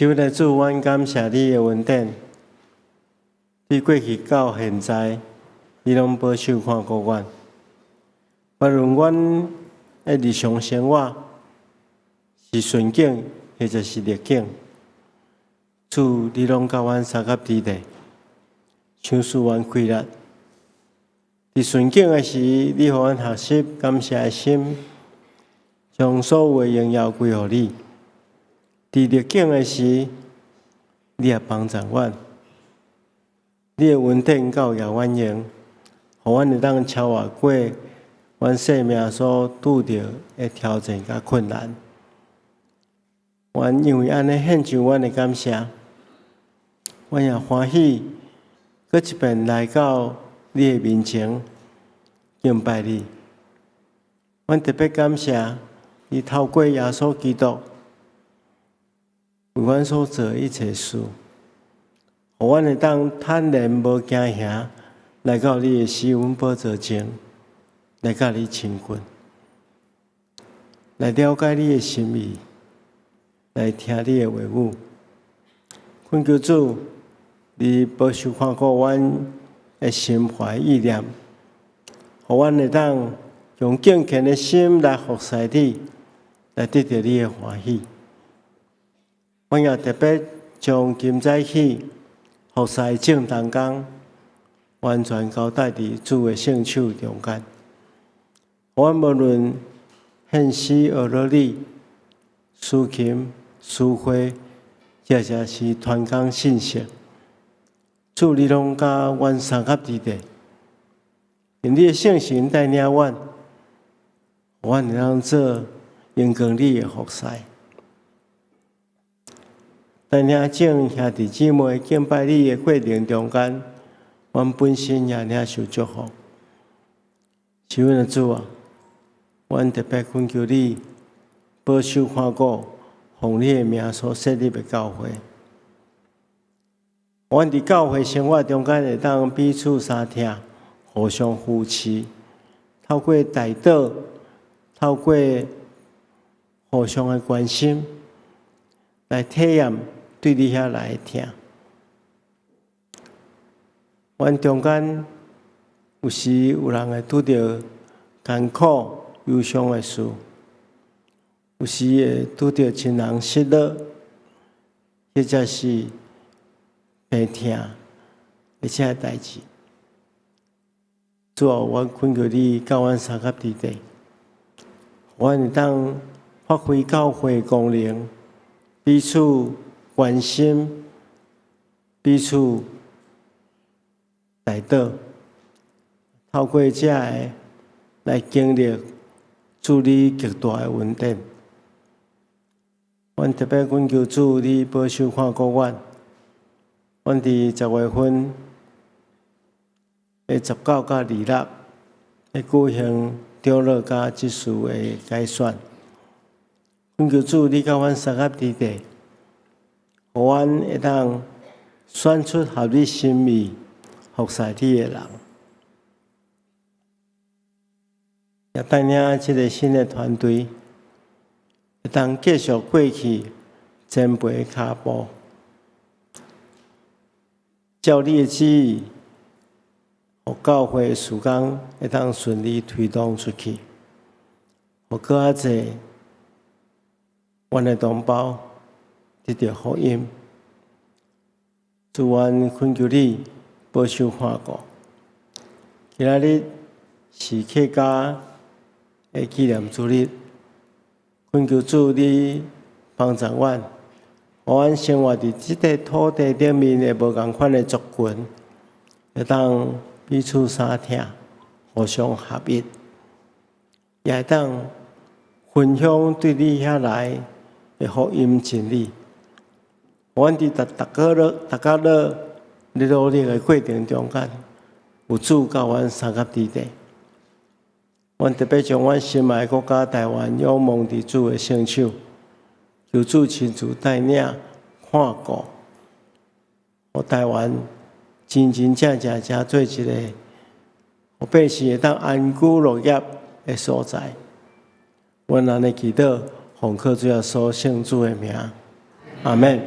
是阮的主，阮感謝你的恩典。對過去到現在，你攏保守看顧阮。無論阮的日常生活是順境，或者是逆境，主，你攏佮阮相佮佇咧，賞賜阮氣力。佇順境的時，你予阮學習感謝的心，將所有的榮耀歸予你。佇逆境的時，你也幫助阮，你的恩典夠予阮用，予阮會當超越過阮生命所拄著的挑戰佮困難。阮因為按呢獻上阮的感謝，阮也歡喜，閣一遍來到你的面前敬拜你。阮特別感謝你透過耶穌基督為阮所做一切事，予阮會當坦然無驚嚇來到你的施恩寶座前，來佮你親近，來了解你的心意，來聽你的話語。懇求主，你保守看顧阮的心懷意念，予阮會當用敬虔的心來服侍你，來得著你的歡喜。阮也特別將今早起服侍眾同工，完全交代佇主的聖手中間。阮無論獻詩學樂理、司琴、司會，或者是傳講信息，主你攏佮阮相佮佇咧，用你的聖神帶領阮，阮會當做榮光你的服侍。帶領眾兄弟姊妹敬拜你的過程中間，阮本身也領受祝福。是阮的主啊，阮特別懇求你保守看顧，奉你的名所設立的教會。阮佇教會生活中間會當彼此相疼，互相扶持，透過代禱，透過互相的關心，來體驗對你遐來的疼。阮中間有時有人會拄著艱苦、憂傷的事，有時會拄著親人失落，或者是病痛的這个代誌。主啊，阮懇求你佮阮相佮佇咧，阮會當發揮教會功能，彼此關心，彼此代禱，透過這个來經歷主你極大的恩典。阮特別懇求主，你保守看顧阮。阮佇10月份的19佮26，會舉行長老佮執事的改選。懇求主，你佮阮相佮佇咧，予阮會當選出合你心意、服侍你的人，也帶領這个新的團隊，會當繼續過去前輩的跤步，照你的旨意，予教會的事工會當順利推動出去，予閣較濟阮的同胞得著福音。主，阮懇求你保守看顧。今仔日是客家的紀念主日，懇求主你幫助阮，予阮生活佇這塊土地頂面的無仝款的族群，會當彼此相疼，互相合一，也會當分享對你遐來的福音真理。阮佇逐逐個樂、逐角落咧努力的過程中間，有主佮阮相佮佇咧。阮特別將阮心愛的國家台灣仰望佇主的聖手，求主親自帶領看顧，予台灣真真正正成做一个，予百姓會當安居樂業的所在。阮按呢祈禱，奉靠主耶穌聖主的名，阿們。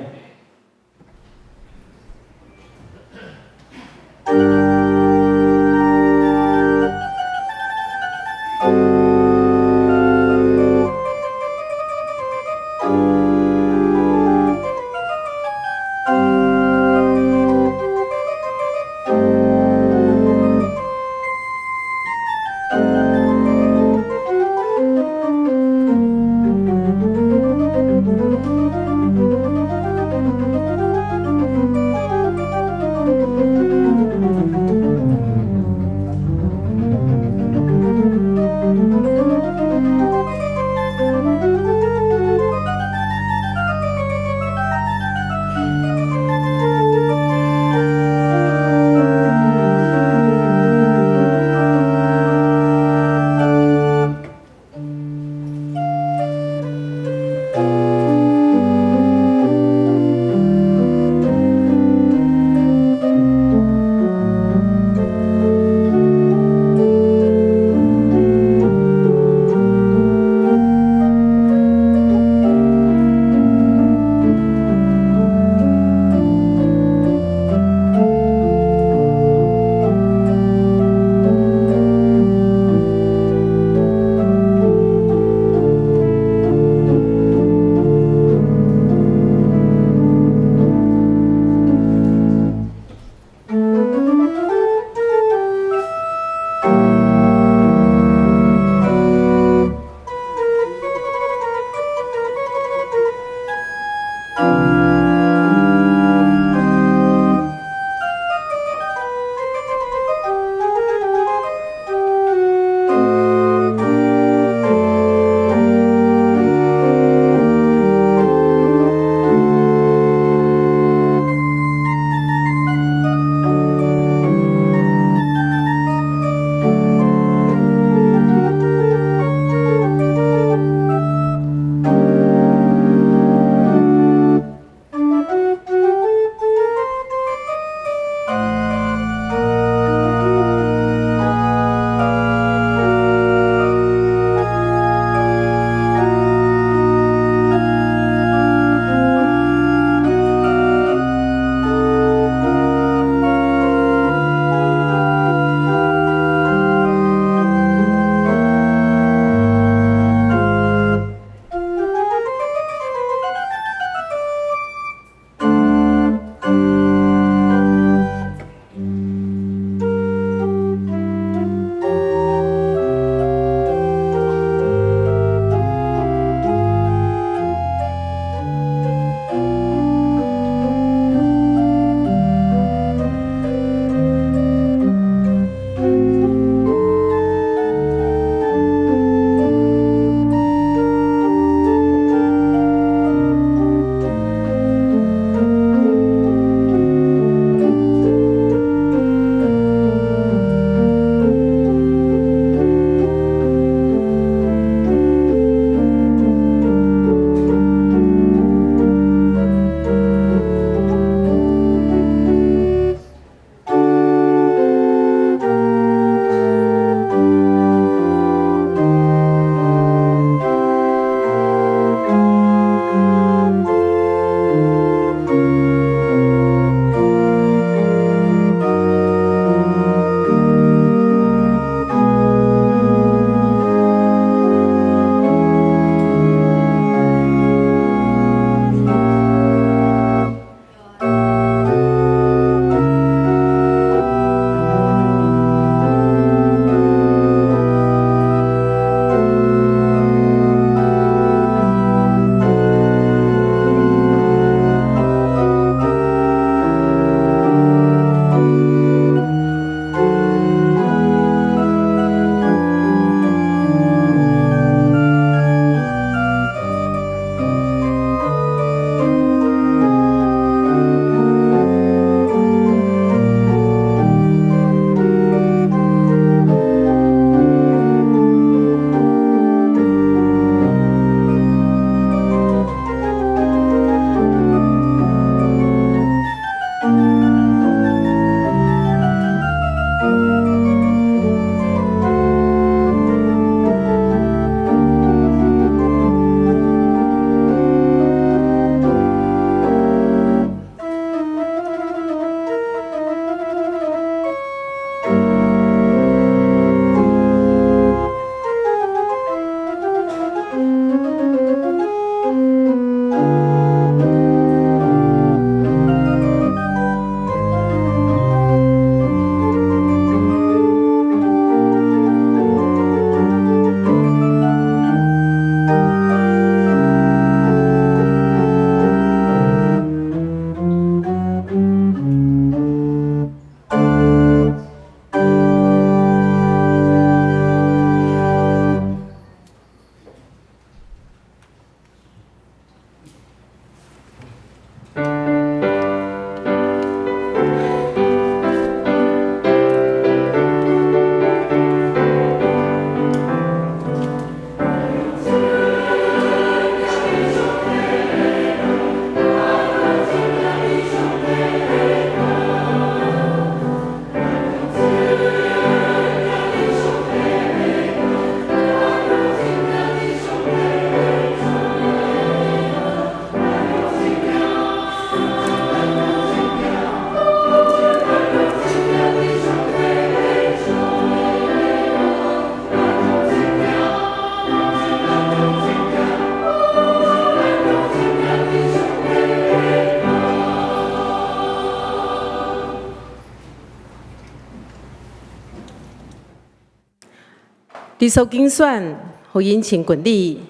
你所揀選，予𪜶親近你，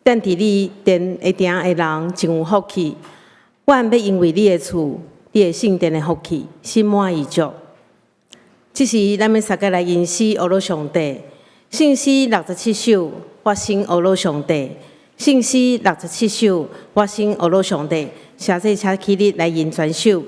踮佇你殿下埕的人真有福氣。阮欲因為你的厝，你的聖殿的福氣，心滿意足。這時，咱欲相佮來吟詩呵咾上帝。聖詩67首，我心呵咾上帝。聖詩六十七首，我心呵咾上帝。現在請起立來吟全首。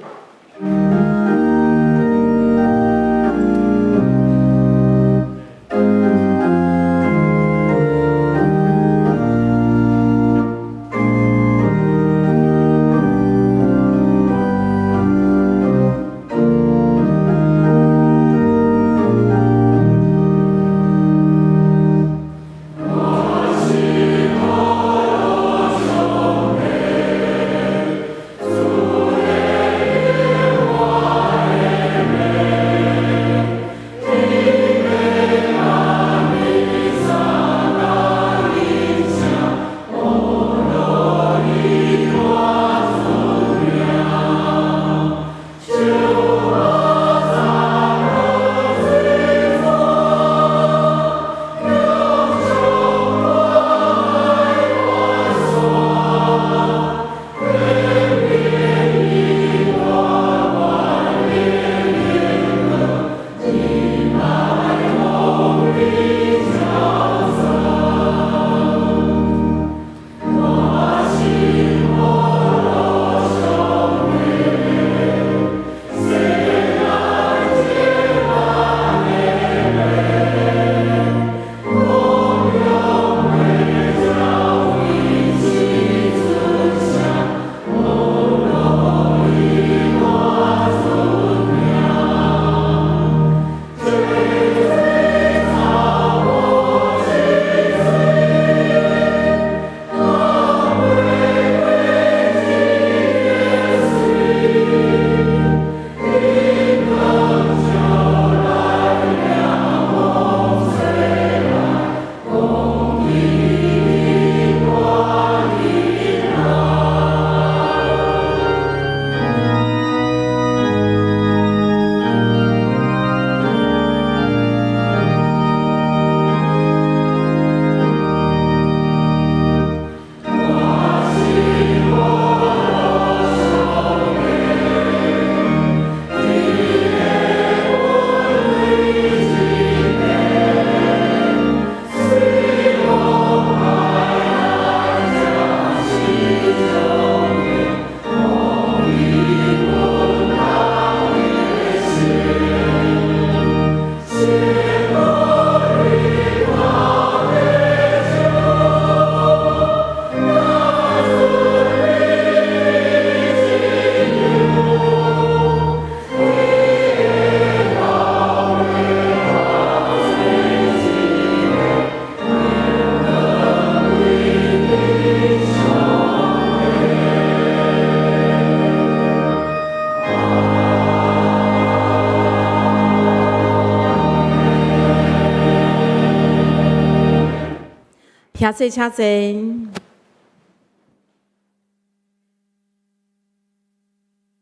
兄弟請坐。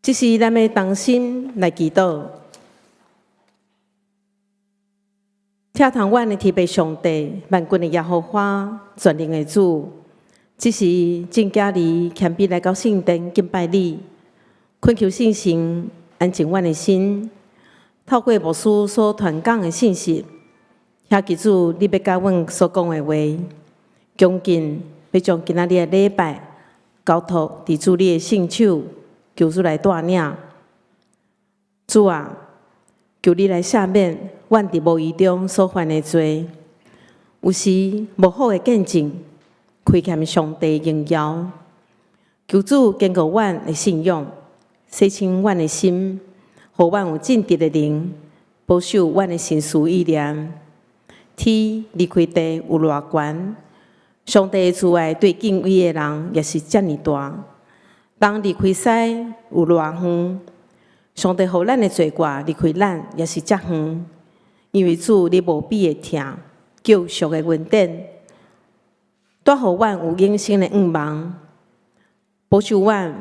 這時咱欲同心來祈禱，疼痛阮的天父上帝，萬軍的耶和華，全能的主。這時眾囝兒謙卑來到聖殿敬拜你，懇求聖神安靜阮的心，透過牧師所傳講的信息，兄弟主，你欲佮阮所講的話，恭敬欲將今仔日的禮拜交託佇主你的聖手，求主來帶領。主啊，求你來赦免阮佇無意中所犯的罪，有時無好的見證，虧欠上帝榮耀。求主堅固阮的信仰，洗清阮的心，予阮有正直的靈，保守阮的心思意念。天離開地有偌懸，上帝的慈愛對敬畏的人也是遮爾大。東離開西有偌遠，上帝予咱的罪過離開咱也是遮遠。因為主你無比的疼，救贖的恩典，帶予阮有永生的向望，保守阮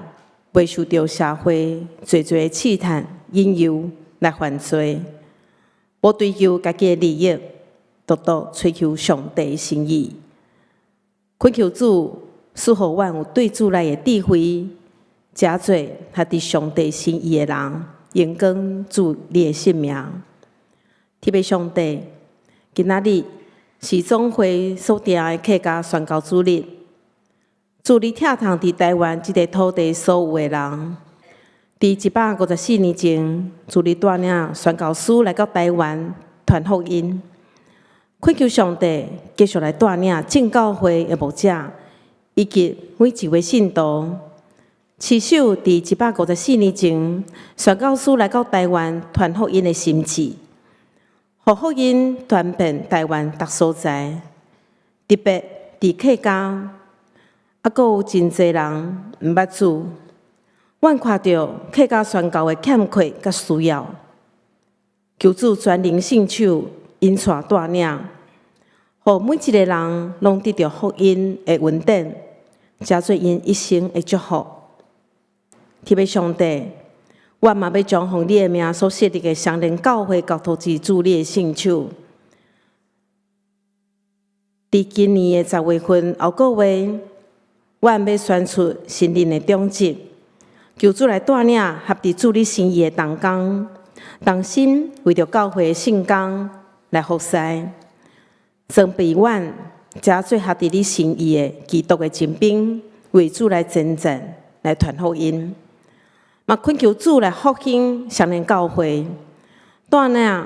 袂受著社會濟濟的試探引誘來犯罪，無追求家己的利益，獨獨追求上帝心意。懇求主賜予阮有對主來的智慧，成做合佇上帝心意的人，榮光主你的聖名。天父上帝，今仔日是總會所定的客家宣教主日，主你疼痛佇台灣這個土地所有的人。佇154年前，主你帶領宣教師來到台灣傳福音，懇求上帝繼續來帶領正教會的牧者，以及每一位信徒，持守佇154年前宣教師來到台灣傳福音的心志，予福音傳遍台灣逐所在，特別佇客家，猶閣有真濟人毋捌主。阮看著客家宣教的欠缺佮需要，求主全能聖手引帶帶領，予每一个人攏得著福音的恩典，成做𪜶一生的祝福。天父上帝，我嘛欲將奉你的名所設立的雙連教會交託佇主你的聖手。佇今年的10月份後個月，阮欲選出新任的長執，求主來帶領合佇主你心意的同工，同心為著教會的聖工來服侍，裝備阮成做合佇你心意的基督的精兵，為主來征戰，來傳福音。嘛懇求主來復興雙連教會，帶領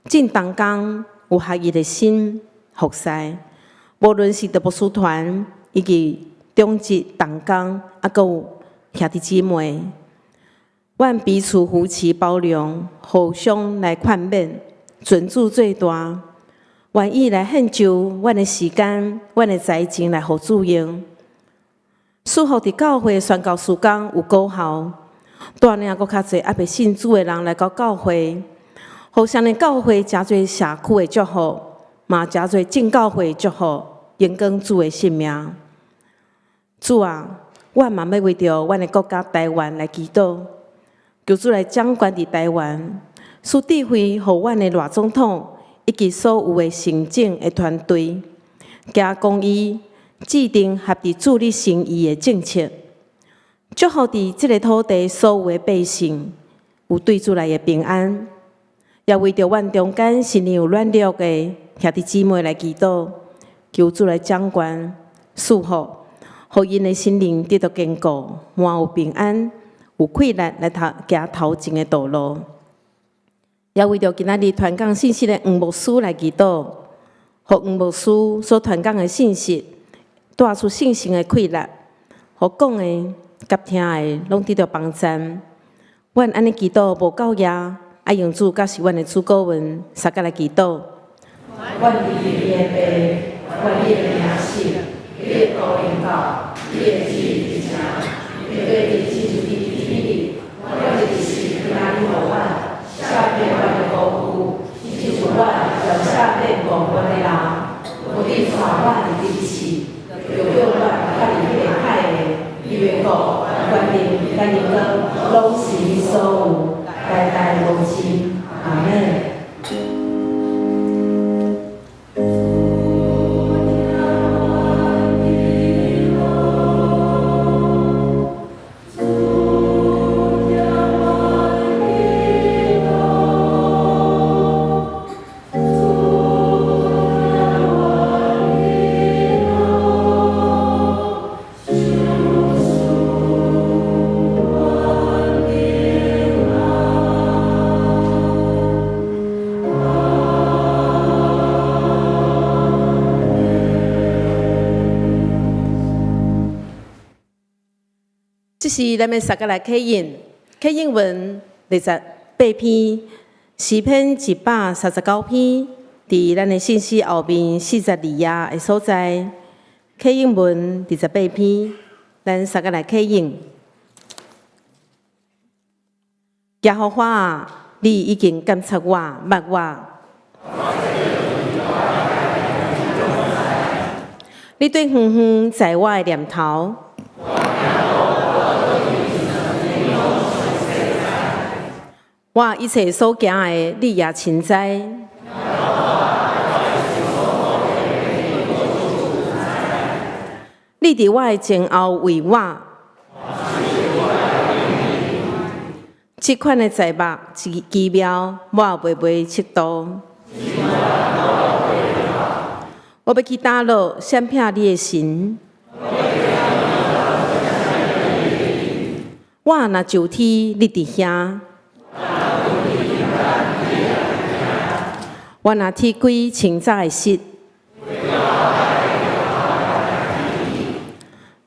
眾同工有合一的心服侍，無論是佇牧師團以及長執同工，猶閣有兄弟姊妹，阮彼此扶持包容，互相來勸勉，尊主最大，願意來獻上阮的時間、阮的才情來予主用，賜福佇教會宣教事工有果效，帶領閣較濟猶未信主的人來到教會，予雙連教會成做社區的祝福，嘛成做眾教會的祝福，榮光主的聖名。主啊，阮嘛欲為著阮的國家台灣來祈禱，求主來掌權佇台灣，賜智慧予阮的賴總統以及所有的行政的團隊，行公義，制定合佇主你心意的政策，祝福佇這个土地所有的百姓有對主來的平安，也為著阮中間心靈有軟弱的兄弟姊妹來祈禱，求主來掌權賜福，予𪜶的心靈得到堅固，滿有平安，有氣力來頭行頭前的道路。也為著今仔日傳講信息的黃牧師來祈禱，予黃牧師所傳講的信息帶出信心的氣力，予講的佮聽的攏得著幫贊。阮按呢祈禱無夠額，愛用主佮是阮的主禱文，相佮來祈禱。願你的父，願你的名聖，你的國臨到，你的旨意成，天地親像佇天頂，阮的一時今仔日予阮，赦免阮的過犯，親像阮也赦免戇阮的人，毋得帶阮入試，著救阮脫離彼个歹的，因為國、權柄、佮榮光，攏是你所有，代代無盡。阿們。這時咱欲相佮來啟應，啟應文28篇，詩篇139篇，佇咱的信息後面42頁的所在。啟應文28篇，咱相佮來啟應。耶和華啊，你已經監察我，捌我。你對遠遠知我的念頭。我一切所行的，你也親知。你佇我的前後為我，這款的財物奇奇妙，我也袂袂測度。我欲去佗落，閃避你的神？我若上天，你佇遐；我若鐵開清早的日，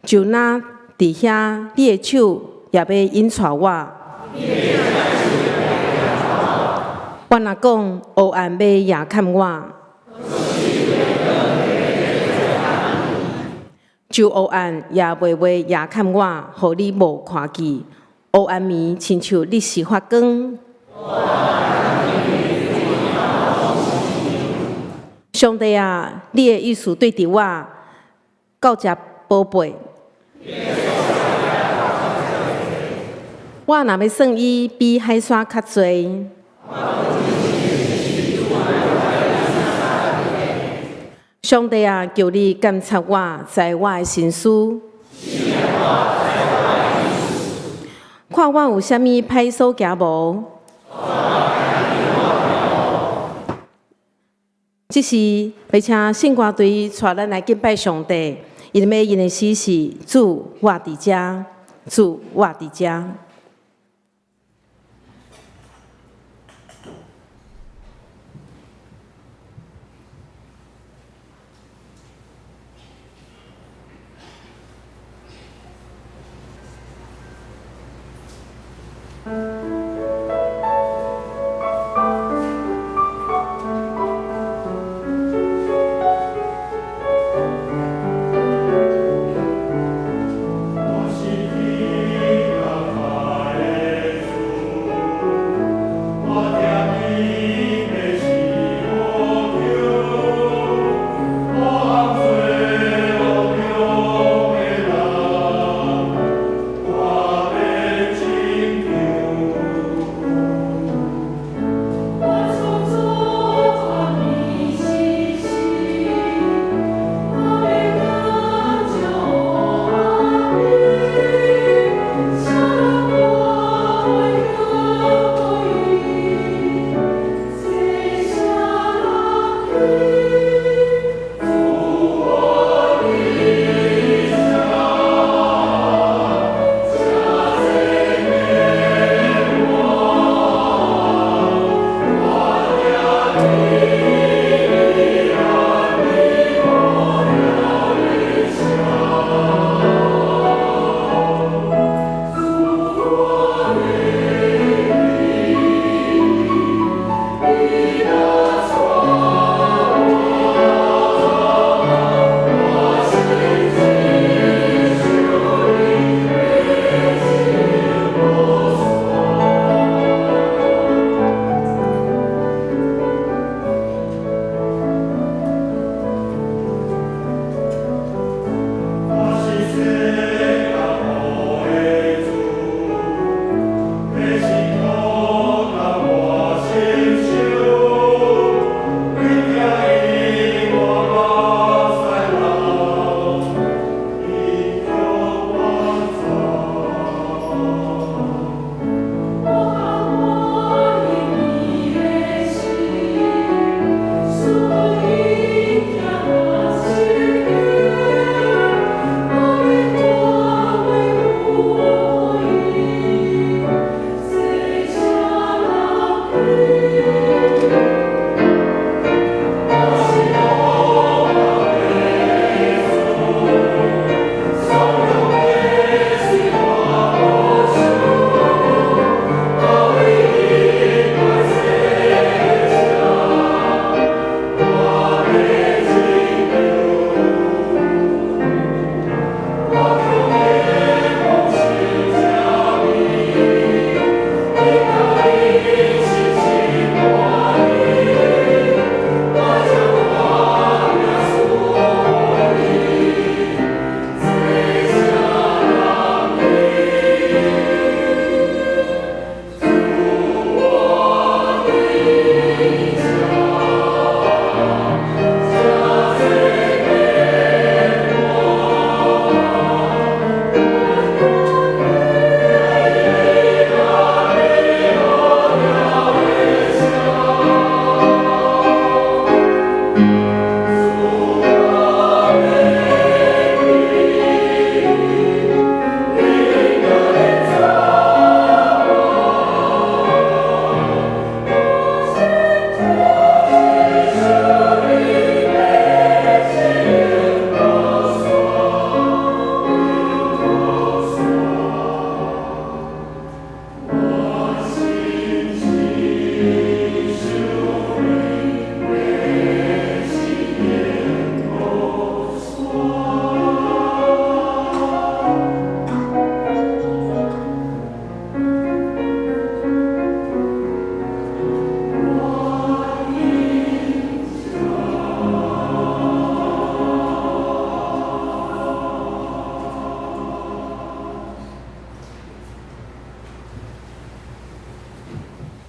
就若佇遐，你的手也欲引帶我。我若講黑暗欲遮蓋我，就黑暗也袂袂遮蓋我，予你無看見。黑暗暝親像日時發光。上帝啊，你的意思對著我，夠遮寶貝。我若欲算伊比海沙較濟，上帝啊，求你監察我，知我的心思，看我有啥物歹所行無？這時，欲請聖歌隊帶咱來敬拜上帝，𪜶欲吟的詩是：主，我佇遮，主，我佇遮。我是天甲的主，我聽你的是呼求，我做惡中的人，我欲拯救。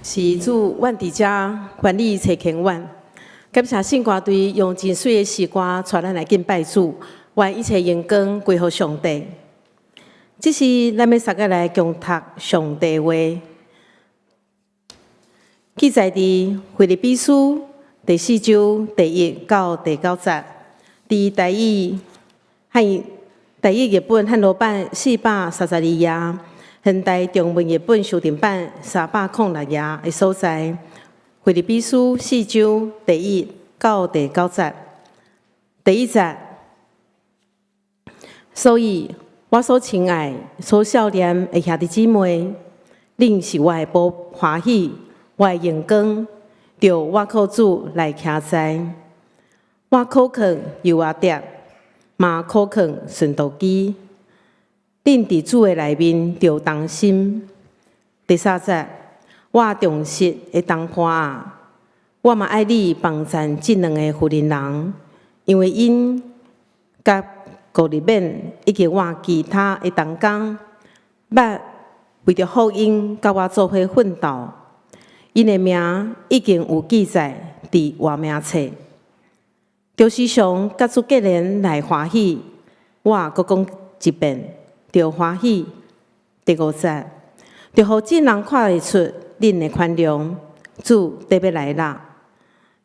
是主，阮佇遮歡喜齊傾阮，感謝聖歌隊用真媠的詩歌帶咱來敬拜主，願一切榮光歸予上帝。這時咱欲相佮來共讀上帝話，記載佇腓立比書第四章第一到第九節，佇台語漢台語譯本漢羅版四百三十二頁。現代中文譯本修訂版三百空六頁的所在，腓立比書四章第一到第九節，第一節。所以，我所親愛、所想念的兄弟姊妹，恁是我的寶歡喜，我的榮光，著我靠主來徛在。我苦勸友阿爹，嘛苦勸順道基。恁佇主的內面著同心。第三節，我忠實的同伴啊，我嘛愛你幫贊這兩个婦人人，因為𪜶佮哥利免以及我其他的同工，捌為著福音佮我做伙奮鬥，𪜶的名已經有記載佇活命冊。著時常佮主結連來歡喜，我閣講一遍。著歡喜。第五節，著予眾人看會出恁的寬容，主得欲來啦。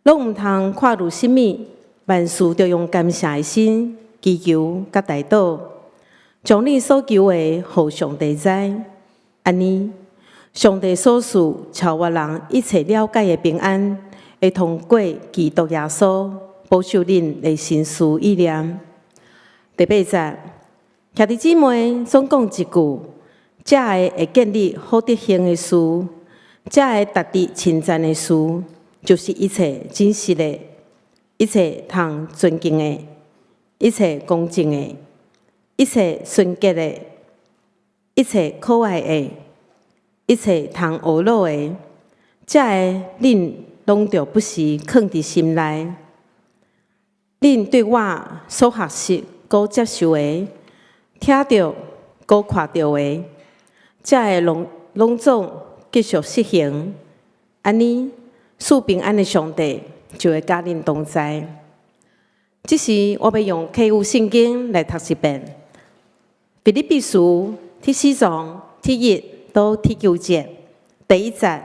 攏毋通看慮啥物，萬事著用感謝的心祈求佮代禱，將恁所求的予上帝知。按呢，上帝所賜超越人一切了解的平安，會通過基督耶穌保守恁的心思意念。第八節。兄弟姊妹，總講一句，這个會建立好德行的事，這个值得稱讚的事，就是一切真實的，一切通尊敬的，一切公正的，一切純潔的，一切可愛的，一切通學樂的，這个恁攏著不時囥佇心內。恁對我所學習、閣接受的，聽著、閣看著的，這个攏攏總繼續實行，按呢，賜平安的上帝就會佮恁同在。這時，我欲用客語聖經來讀一遍，腓立比書第四章第一到第九節，第一節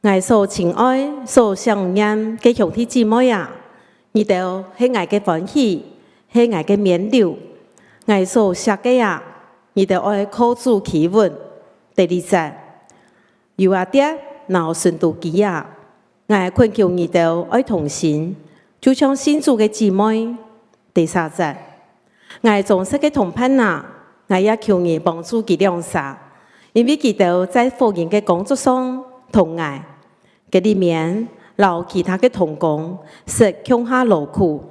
，𠊎所親愛、所想念的兄弟姊妹啊，你著係𠊎的歡喜，係𠊎的勉勵。𠊎所錫的啊，你著愛靠主企穩。第二節，友阿爹，若順都基啊，𠊎懇求你著愛同心，就像信主的姊妹。第三節，𠊎忠實的同伴啊，𠊎也求你幫助佢兩下，因為佢著在福音的工作上同𠊎，革利免摎其他的同工實強下勞苦，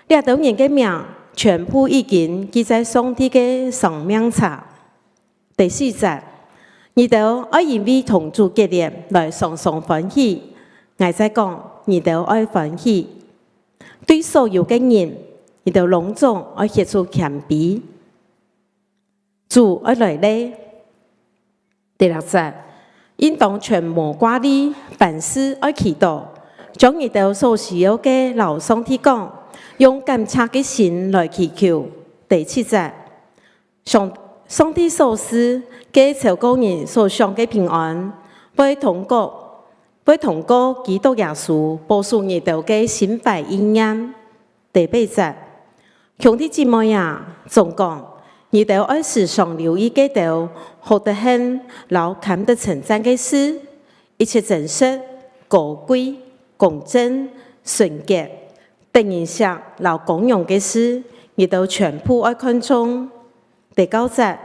這等人的名全部已經記在上帝的生命冊。第四節，你著愛因為同主結連來常常歡喜。𠊎再講，你著愛歡喜。對所有的人，你著攏總愛顯出謙卑。主愛來咧。第六節，應當全無掛慮，凡事愛祈禱，將你著所需要的摎上帝講，用感謝的心來祈求。第七節，上上帝所賜嘅超過人所想的平安，會通過基督耶穌保守你著的心懷意念。第八節，兄弟姊妹啊，總講，你著愛時常留意記著，好得很，摎堪得稱讚的事，一切真實、高貴、公正、純潔、得人錫摎光榮的事，你著全部愛看重。第九節，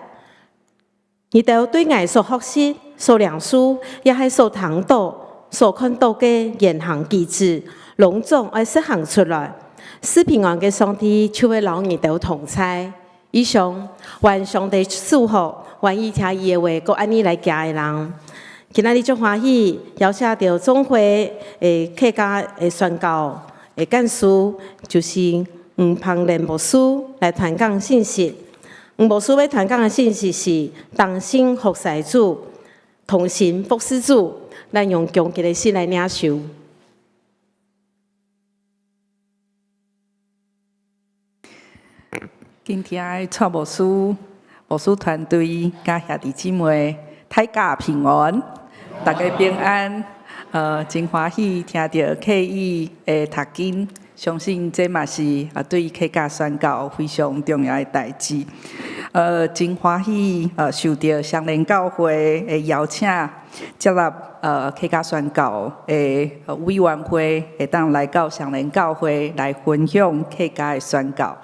你著對𠊎所學習、所領受，也係所聽到、所看到的言行舉止，攏總愛實行出來。賜平安的上帝就會摎你著同在。以上，願上帝賜福，願意聽伊的話，閣按呢來行的人。今仔日足歡喜，邀請著總會的客家的宣教的幹事，就是吳芳蓮牧師來傳講信息。吳牧師欲傳講的信息是同心服侍主，同心服侍主，咱用恭敬的心來領受。敬聽的蔡牧師、牧師團隊佮兄弟姊妹，大家平安，大家平安。真歡喜聽著客語的讀經，相信這嘛是對客家宣教非常重要的代誌。真歡喜受著雙連教會的邀請，接納客家宣教的委員會，會當來到雙連教會來分享客家的宣教。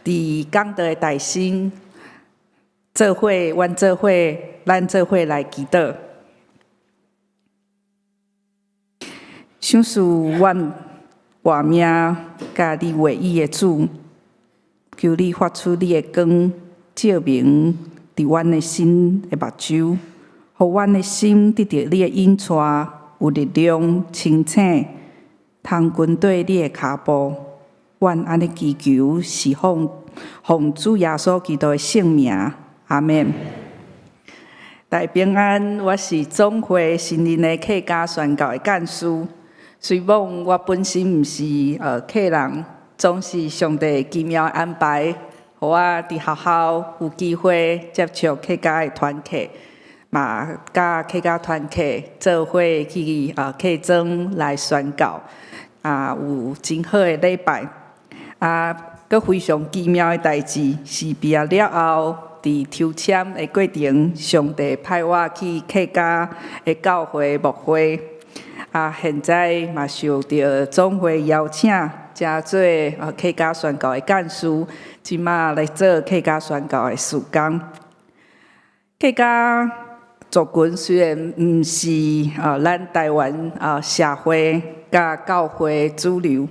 佇講道的大先做伙，阮做伙，咱做伙來祈禱。賞賜阮活命佮你話語的主，求你發出你的光，照明佇阮的心的目睭，予阮的心得著你的引帶，有力量清醒，通跟綴你的跤步。阮按呢祈求，是奉主耶穌基督的聖名，阿們。大家平安，我是總會新任的客家宣教的幹事。雖罔我本身毋是客人，總是上帝奇妙安排，予我佇學校有機會接觸客家的團契，嘛佮客家團契做伙去客莊來宣教，有真好的禮拜。閣非常奇妙的代誌是畢業了後，佇抽籤的過程，上帝派我去客家的教會牧會。現在嘛受著總會邀請，成做客家宣教的幹事，這馬來做客家宣教的事工。客家族群雖然毋是咱台灣社會佮教會主流，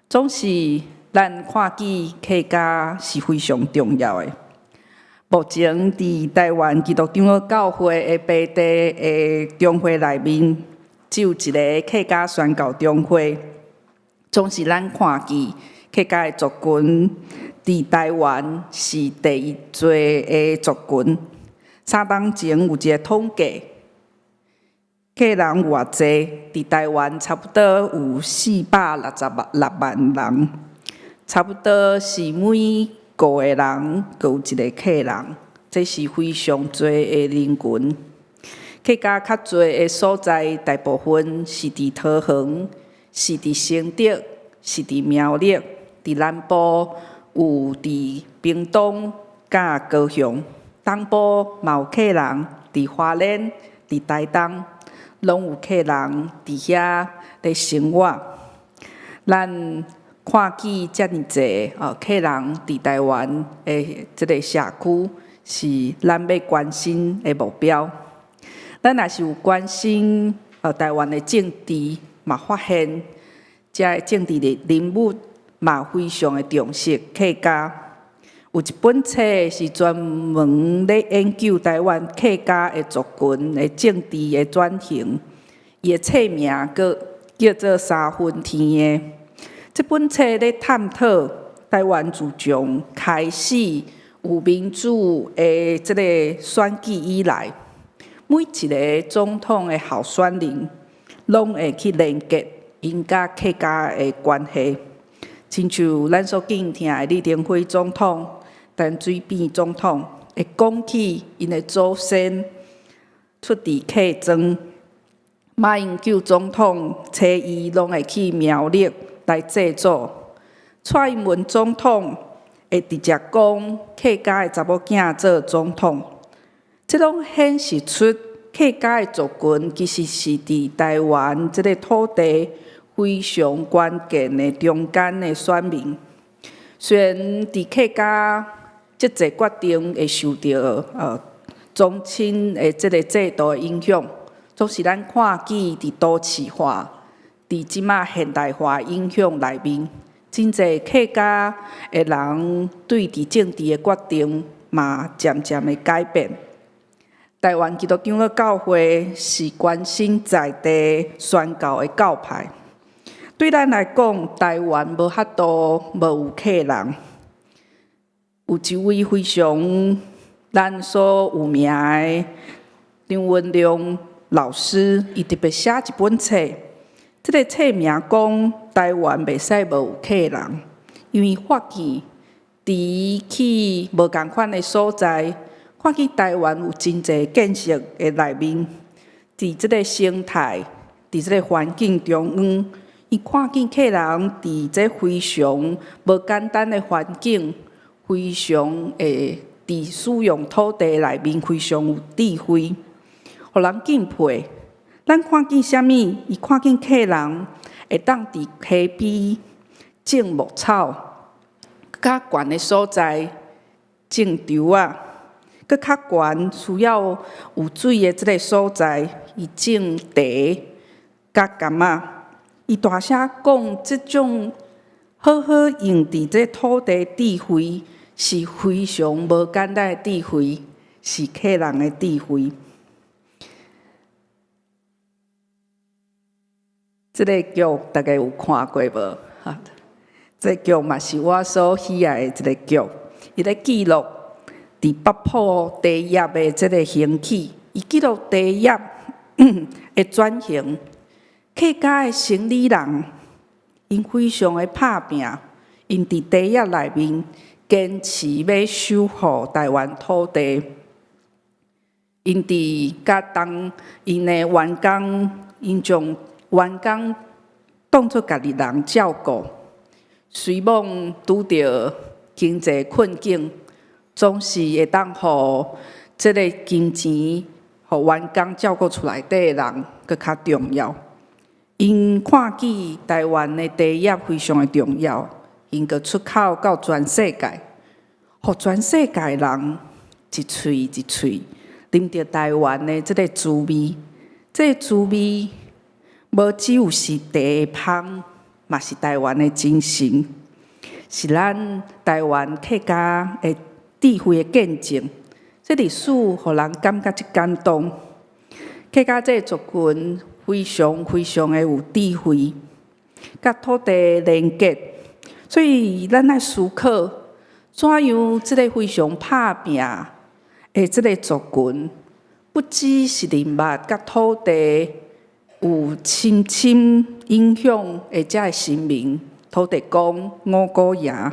總是咱看見客家是非常重要的。目前佇台灣基督長老教會的白地的中會內面，只有一个客家宣教中會。總是咱看見客家的族群佇台灣是第一濟的族群。三冬前有一个統計，客人有偌濟？佇台灣差不多有466萬人，差不多是每五個人閣有一个客人，這是非常濟的人群。客家較濟的所在，大部分是佇桃園，是佇新竹，是佇苗栗，佇南部有佇屏東佮高雄，東部嘛有客人佇花蓮、佇台東，攏有客人佇遐咧生活。咱看見遮爾濟客人佇台灣的這个社區，是咱欲關心的目標。咱若是有關心台灣的政治，嘛發現遮的政治的人物嘛非常的重視客家。有一本冊是專門咧研究台灣客家的族群的政治的轉型，伊的冊名閣叫做《三分天的》。這本冊咧探討台灣自從開始有民主的這个選舉以來，每一个總統的候選人，攏會去連結𪜶佮客家的關係，親像咱所敬聽的李登輝總統、陳水扁總統，會講起𪜶的祖先出佇客莊，馬英九總統初一攏會去苗栗來祭祖，蔡英文總統會直接講客家的查某囝做總統。這攏顯示出客家的族群其實是佇台灣這个土地非常關鍵的中間的選民。雖然佇客家這濟決定會受著宗親的這个制度的影響，總是咱看見佇都市化、佇這馬現代化影響內面，真濟客家的人對佇政治的決定嘛漸漸的改變。台灣基督長老教會是關心在地宣教的教派。對咱來講，台灣無法度無有客人。有一位非常咱所有名的張文良老師，伊特別寫一本冊，這个冊名講台灣袂使無有客人，因為發現佇去無仝款的所在，看見台灣有真濟建設的內面，佇這个生態，佇這个環境中央，伊看見客人佇這非常無簡單的環境，非常會佇使用土地內面非常有智慧，予人敬佩。咱看見啥物？伊看見客人會當佇溪邊種牧草，較懸的所在種稻仔，閣較懸需要有水的這个所在，伊種茶佮柑仔。伊大聲講，這種好好用佇這土地智慧是非常無簡單的智慧，是客人的智慧。這个劇大家有看過無？哈，這個劇嘛是我所喜愛的一個劇，伊咧記錄佇北埔茶葉的這个興起，伊記錄茶葉的轉型。客家的生理人，𪜶非常的拍拚，𪜶佇茶葉內面堅持欲守護台灣土地。𪜶佇佮當𪜶的員工，𪜶將員工當做家己人照顧。雖罔拄著經濟困境，總是會當予這个金錢，予員工照顧厝內底的人，閣較重要。𪜶看見台灣的茶葉非常的重要，𪜶閣出口到全世界，予全世界人一喙一喙啉著台灣的這个滋味。這个滋味無只有是茶的芳，嘛是台灣的精神，是咱台灣客家的智慧的見證。這歷史予人感覺足感動。客家這个族群非常非常的有智慧，佮土地連結，所以咱愛思考，怎樣這个非常拍拚的這个族群，不只是認捌佮土地有深深影響的這个神明土地公五穀爺，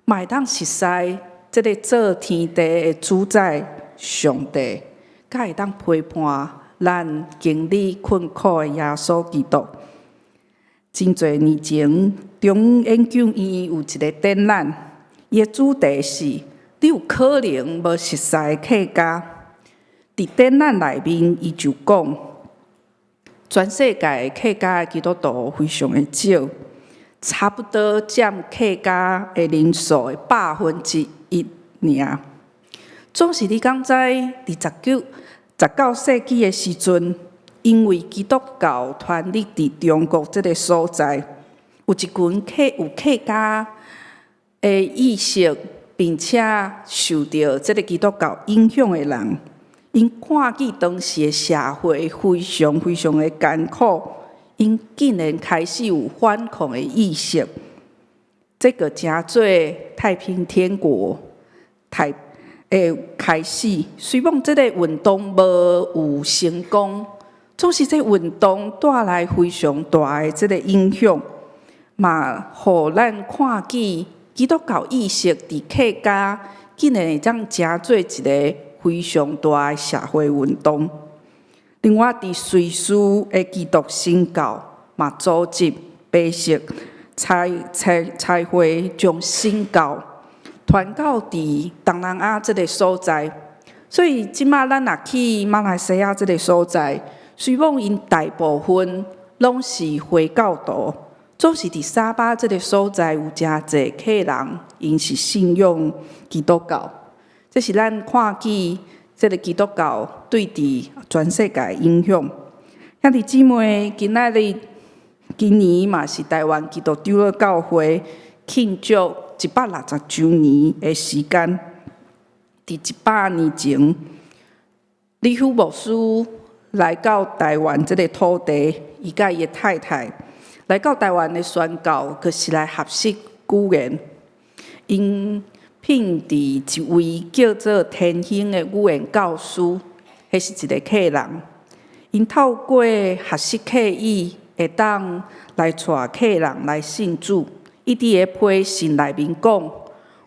嘛會當熟似這个造天地的主宰上帝，佮會當陪伴咱經歷困苦的耶穌基督。真濟年前，中央研究院有一个展覽，伊的主題是：你有可能無熟似客家。佇展覽內面，伊就講，全世界客家的基督徒非常的少，差不多佔客家的人數的1%爾。總是你敢知，佇19世紀的時陣，因為基督教傳入佇中國這个所在，有一群有客家的意識，並且受著這个基督教影響的人，𪜶看見當時的社會非常非常的艱苦，𪜶竟然開始有反抗的意識，這個成做太平天國太的開始。雖罔這个運動無有成功，總是這運動帶來非常大的這个影響，嘛予咱看見基督教意識佇客家竟然會當成做一个非常大的社會運動。另外，佇瑞士的基督新教嘛組織白色差會，將新教傳到佇東南亞這个所在。所以，這馬咱若去馬來西亞這个所在，雖罔𪜶大部分攏是回教徒，總是佇沙巴這个所在有誠濟客人，𪜶是信仰基督教。這是咱看見這个基督教對佇全世界影響。兄弟姊妹，今仔日今年嘛是台灣基督長老教會慶祝160週年的時間。佇100年前，李許牧師來到台灣這个土地，伊佮伊的太太來到台灣的宣教，就是來學習語言。𪜶聘佇一位叫做天興的語言教師，彼是一个客人。𪜶透過學習客語，會當來帶客人來信主。伊佇个批信內面講：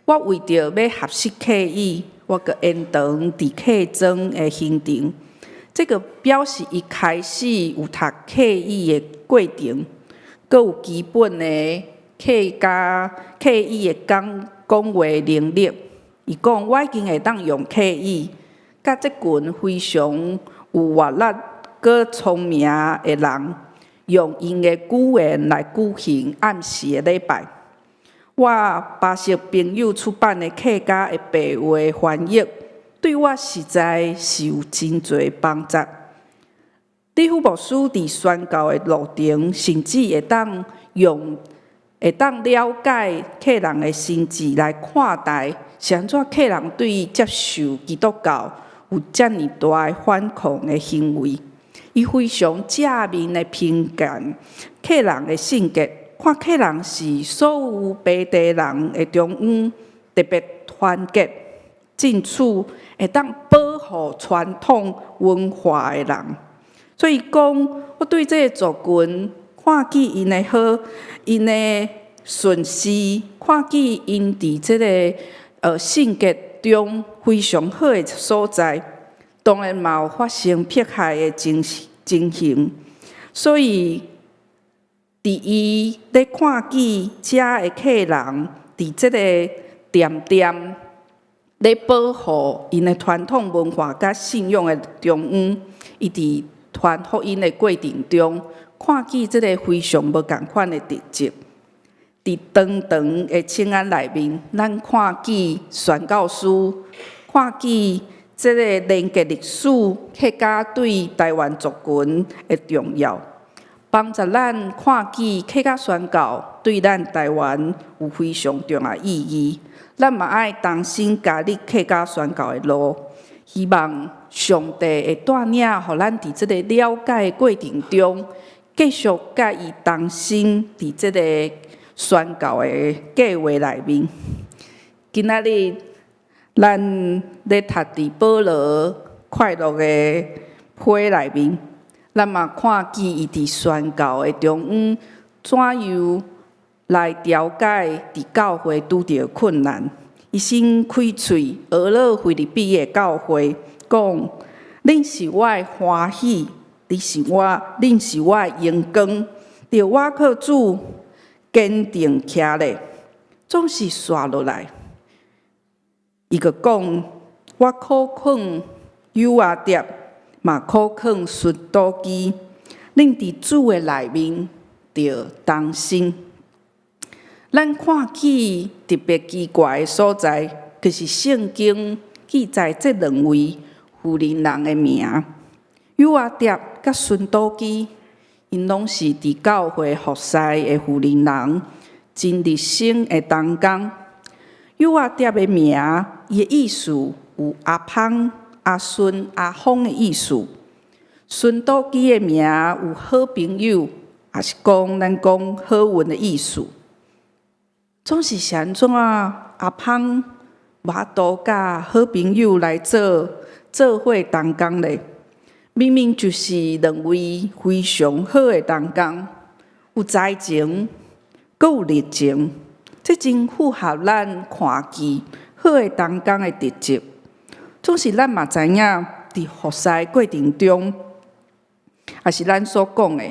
我為著欲學習客語，我閣延長佇客莊的行程。這個表示伊開始有讀客語的過程，閣有基本的客家客語的講講話能力。伊講我已經會當用客語，佮這群非常有活力、閣聰明的人，用𪜶的語言來舉行暗時的禮拜。我巴錫朋友出版的客家的白話翻譯，對我實在是有真濟幫助。李福牧師佇宣教的路程，甚至會當用會當了解客人的心智來看待，是按怎客人對接受基督教有遮爾大的反抗的行為。伊非常正面的評價客人的性格，看客人是所有白地人的中央特別團結、進取，會當保護傳統文化的人。所以講，我對這个族群看見𪜶的好，𪜶的順勢，看見𪜶佇這个性格中非常好的所在，當然嘛有發生迫害的情形。所以，佇伊咧看見遮的客人佇這个恬恬咧保護𪜶的傳統文化佮信仰的中央，伊佇傳福音的過程中，看見這个非常無仝款的特質。佇長長的請安內面，咱看見宣教師，看見這个連結歷史客家對台灣族群的重要，幫助咱看見客家宣教對咱台灣有非常重要意義。咱嘛愛重新加入客家宣教的路，希望上帝會帶領，予咱佇這个了解的過程中，繼續佮伊同心佇這个宣教的計劃內面。今仔日咱咧讀佇保羅快樂的批內面，咱嘛看見伊佇宣教的中央怎樣來調解佇教會拄著困難。伊先開喙呵咾腓立比的教會，講：恁是我的歡喜，恁是我的榮光。著我靠主堅定徛咧，總是煞落來。伊閣講：我苦勸友阿蝶，嘛苦勸循都基，恁佇主的內面著同心。咱看見特別奇怪的所在，就是聖經記載這兩位婦人人的名，友阿蝶佮循都基，𪜶攏是佇教會服侍的婦人人，真熱心的同工。友阿蝶的名，伊的意思有阿芳、阿孫、阿風的意思。循都基的名有好朋友，也是講咱講好運的意思。總是是按怎阿芳無法度佮好朋友來做做伙同工咧？明明就是兩位非常好的同工，有才情，閣有熱情，這真符合咱看見好的同工的特質。總是咱嘛知影，佇服侍過程中，也是咱所講的，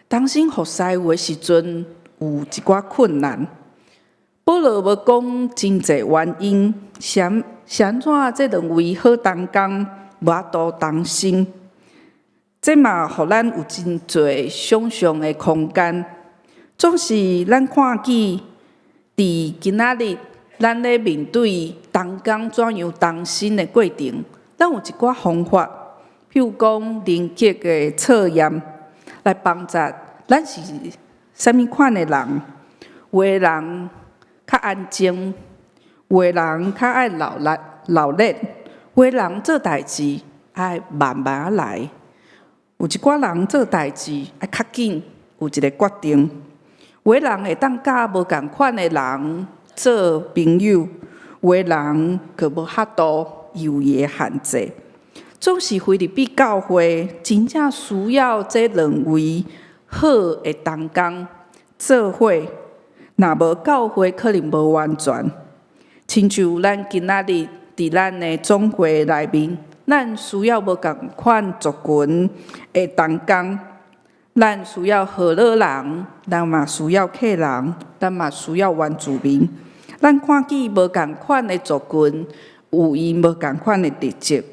同心服侍有的時陣有一寡困難。保羅無講真濟原因，是是按怎這兩位好同工無法度同心？這嘛予咱有真濟想象的空間。總是咱看見佇今仔日，咱咧面對同工怎樣同心的過程，咱有一寡方法，譬如講人格的測驗，來幫助咱是啥物款的人。有的人較安靜，有的人較愛勞力勞力，有的人做代誌愛慢慢來，有一寡人做代誌愛較緊，有一个決定。有的人會當佮無仝款的人做朋友，有的人閣無法度，有伊的限制。總是腓立比教會真正需要這兩位好的同工做伙，若無教會可能無完全。親像咱今仔日佇咱的總會內面，咱需要無仝款族群的同工，咱需要河洛人，咱嘛需要客人，咱嘛需要原住民。咱看見無仝款的族群有𪜶無仝款的特質，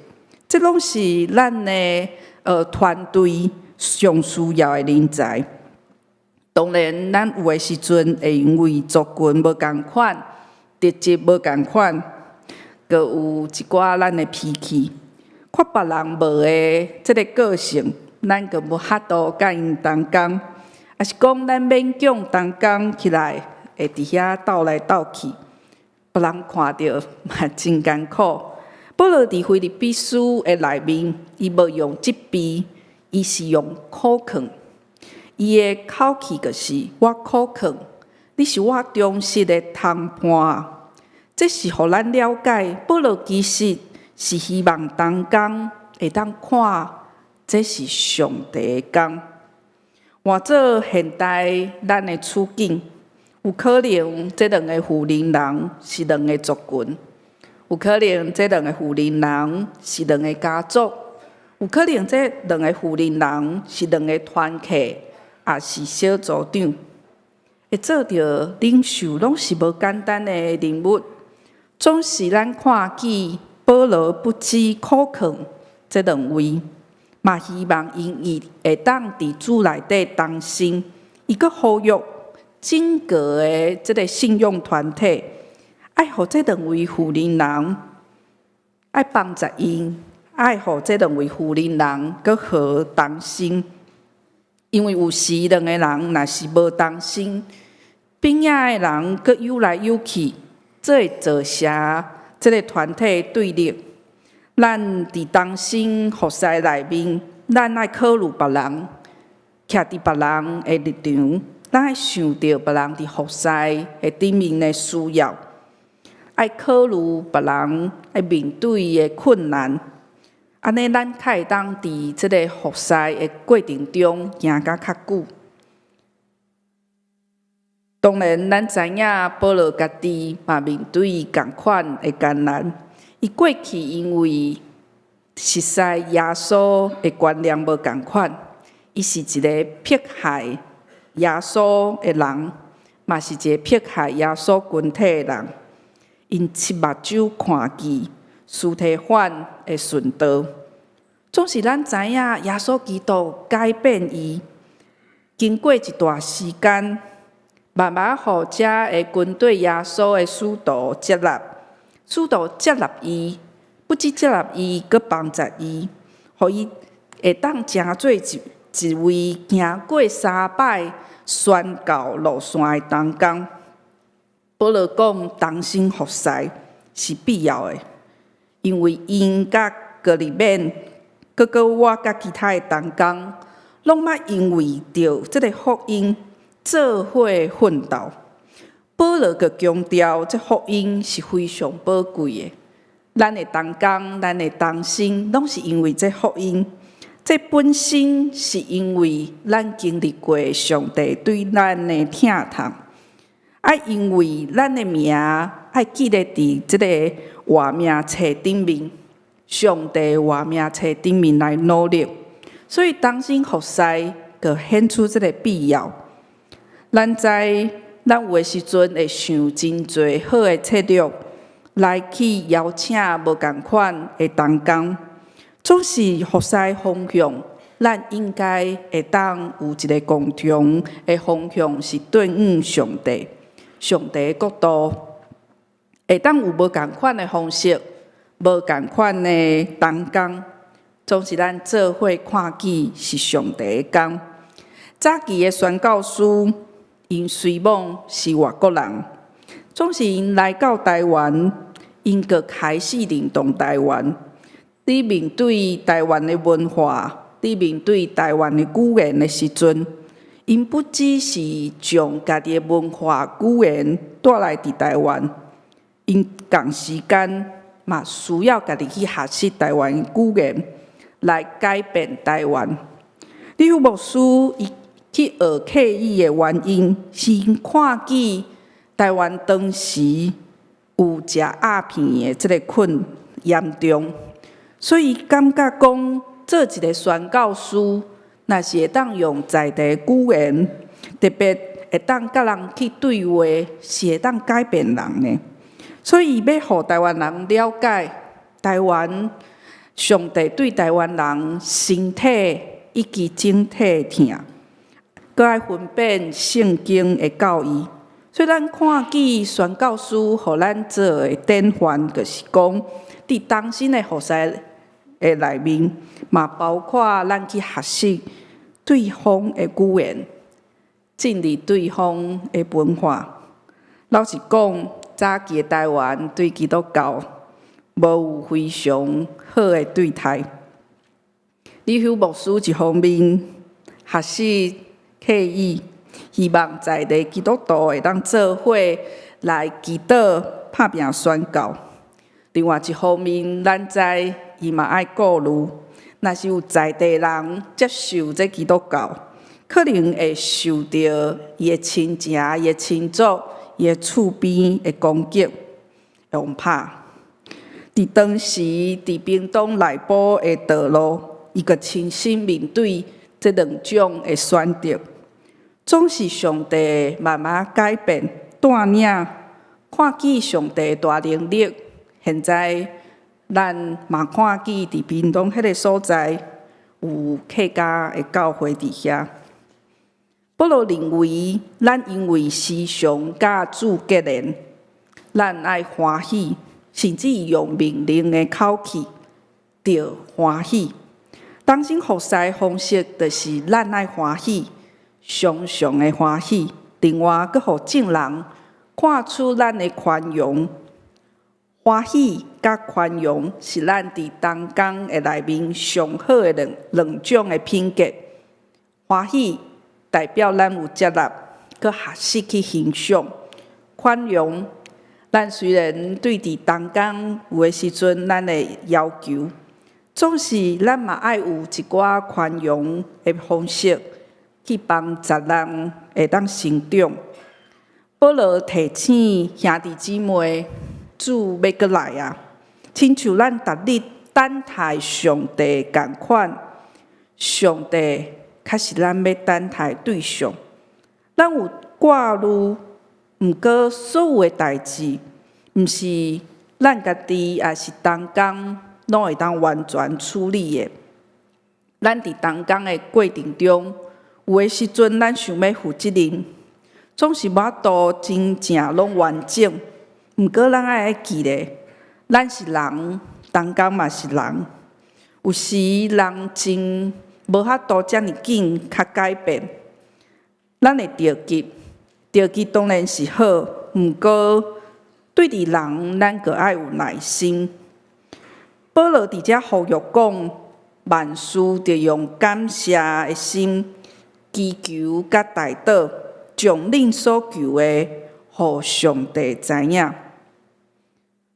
這攏是咱的團隊上需要的人才。當然，咱有的時陣會因為族群無仝款，特質無仝款，閣有一寡咱的脾氣，看別人無的這个個性，咱閣無法度佮𪜶同工，抑是講咱勉強同工起來，會佇遐鬥來鬥去，別人看著嘛真艱苦。保羅佇腓立比書的內面，伊無用責備，伊是用苦勸。伊的口氣就是：我苦勸，你是我忠實的同伴。這是予咱了解，保羅其實是希望同工會當看，這是上帝的工。換做現代咱的處境，有可能這兩个負責人是兩个族群，有可能這兩个負責人是兩个家族，有可能這兩个負責人是兩个團契，抑是小組長。會做著領袖，攏是無簡單的人物。總是咱看見保羅不止苦勸這兩位，嘛希望𪜶伊會當佇主內底同心。伊閣呼籲整個的這个信仰團體，愛予這兩位負責人，愛幫助𪜶，愛予這兩位負責人閣好同心。因為有時兩个人若是無同心，邊仔的人閣誘來誘去，這會造成這个團體對立。咱佇同心服侍內面，咱愛考慮別人，徛佇別人的立場，咱愛想著別人佇服侍的頂面的需要，愛考慮別人愛面對的困難。按呢，咱較會當佇這个服侍的過程中行甲較久。當然，咱知影保羅家己嘛面對仝款的艱難。伊過去因為熟似耶穌的觀念無仝款，伊是一个迫害耶穌的人，嘛是一个迫害耶穌群體的人。𪜶親目睭看見司提反的殉道，總是咱知影耶穌基督改變伊。經過一段時間，慢慢予遮的軍隊耶穌的使徒接納，使徒接納伊，不止接納伊，閣幫助伊，予伊會當成做一位行過三擺宣教路線的同工。保羅講，同心服侍是必要的，因為𪜶佮哥利免，閣閣我佮其他的同工，攏捌因為著這个福音做伙奮鬥。保羅閣強調，這福音是非常寶貴的。咱的同工，咱的同心，攏是因為這福音。這本身是因為咱經歷過上帝對咱的疼痛，啊，因為咱的名愛記咧佇這个活命冊頂面，上帝活命冊頂面來努力，所以同心服侍閣顯出這个必要。咱知咱有的時陣會想真濟好的策略來去邀請無仝款的同工，總是服侍方向，咱應該會當有一个共同的方向，是對向上帝、上帝的國度。會當有無仝款的方式，無仝款的同工，總是咱做伙看見是上帝的工。早期的宣教師，𪜶雖罔是外國人，總是𪜶來到台灣，𪜶閣開始認同台灣。佇面對台灣的文化，佇面對台灣的語言的時陣，𪜶不只是將家己的文化語言帶來佇台灣，𪜶仝時間嘛需要家己去學習台灣語言。來改變台灣。李秀牧師伊去學客語的原因，是𪜶看見台灣當時有食鴉片的這个困嚴重，所以感覺講做一个宣教師，若是會當用在地語言，特別會當佮人去對話，是會當改變人的。所以欲予台灣人了解台灣上帝對台灣人身體以及整體的疼，閣愛分辨聖經的教義。所以咱看見宣教師予咱做的典範，就是講佇同心的服侍的內面，嘛包括咱去學習對方的語言，進入對方的文化。老實講，早期的台灣對基督教無有非常好的對待。李秀牧師一方面學習客語，希望在地基督徒會當做伙來祈禱、拍拚宣教。另外一方面，咱知伊嘛愛顧慮，若是有在地人接受這基督教，可能會受著伊的親情、伊的親族、伊的厝邊的攻擊，會予拍。佇當時，佇屏東內埔的道路，伊閣親身面對這兩種的選擇，總是上帝慢慢改變帶領，看見上帝大能力。現在咱嘛看見佇屏東彼个所在有客家的教會佇遐。保羅認為，咱因為時常佮主結連，咱愛歡喜，甚至用命令的口氣，著歡喜。同心服侍的方式，就是咱愛歡喜，常常的歡喜。另外，閣予眾人看出咱的寬容。歡喜佮寬容是咱佇同工的內面上好的兩種的品格。歡喜代表咱有接納，閣學習去欣賞。寬容，咱雖然對佇同工有的時陣，咱會要求，總是咱嘛愛有一寡寬容的方式去幫助人會當成長。保羅提醒兄弟姊妹，主欲閣來啊！親像咱逐日等待上帝仝款，上帝較是咱欲等待對象。咱有掛慮，毋過所有的代誌，毋是咱家己，抑是同工，攏會當完全處理的。咱佇同工的過程中，有的時陣咱想欲負責任，總是無法度真正攏完整。毋過咱愛記得，咱是人，同工嘛是人。有時人真無法度遮爾緊較改變，咱會著急，著急當然是好，毋過對佇人，咱閣愛有耐心。保羅佇遮呼籲講，萬事著用感謝的心，祈求佮代禱，將恁所求的，予上帝知影。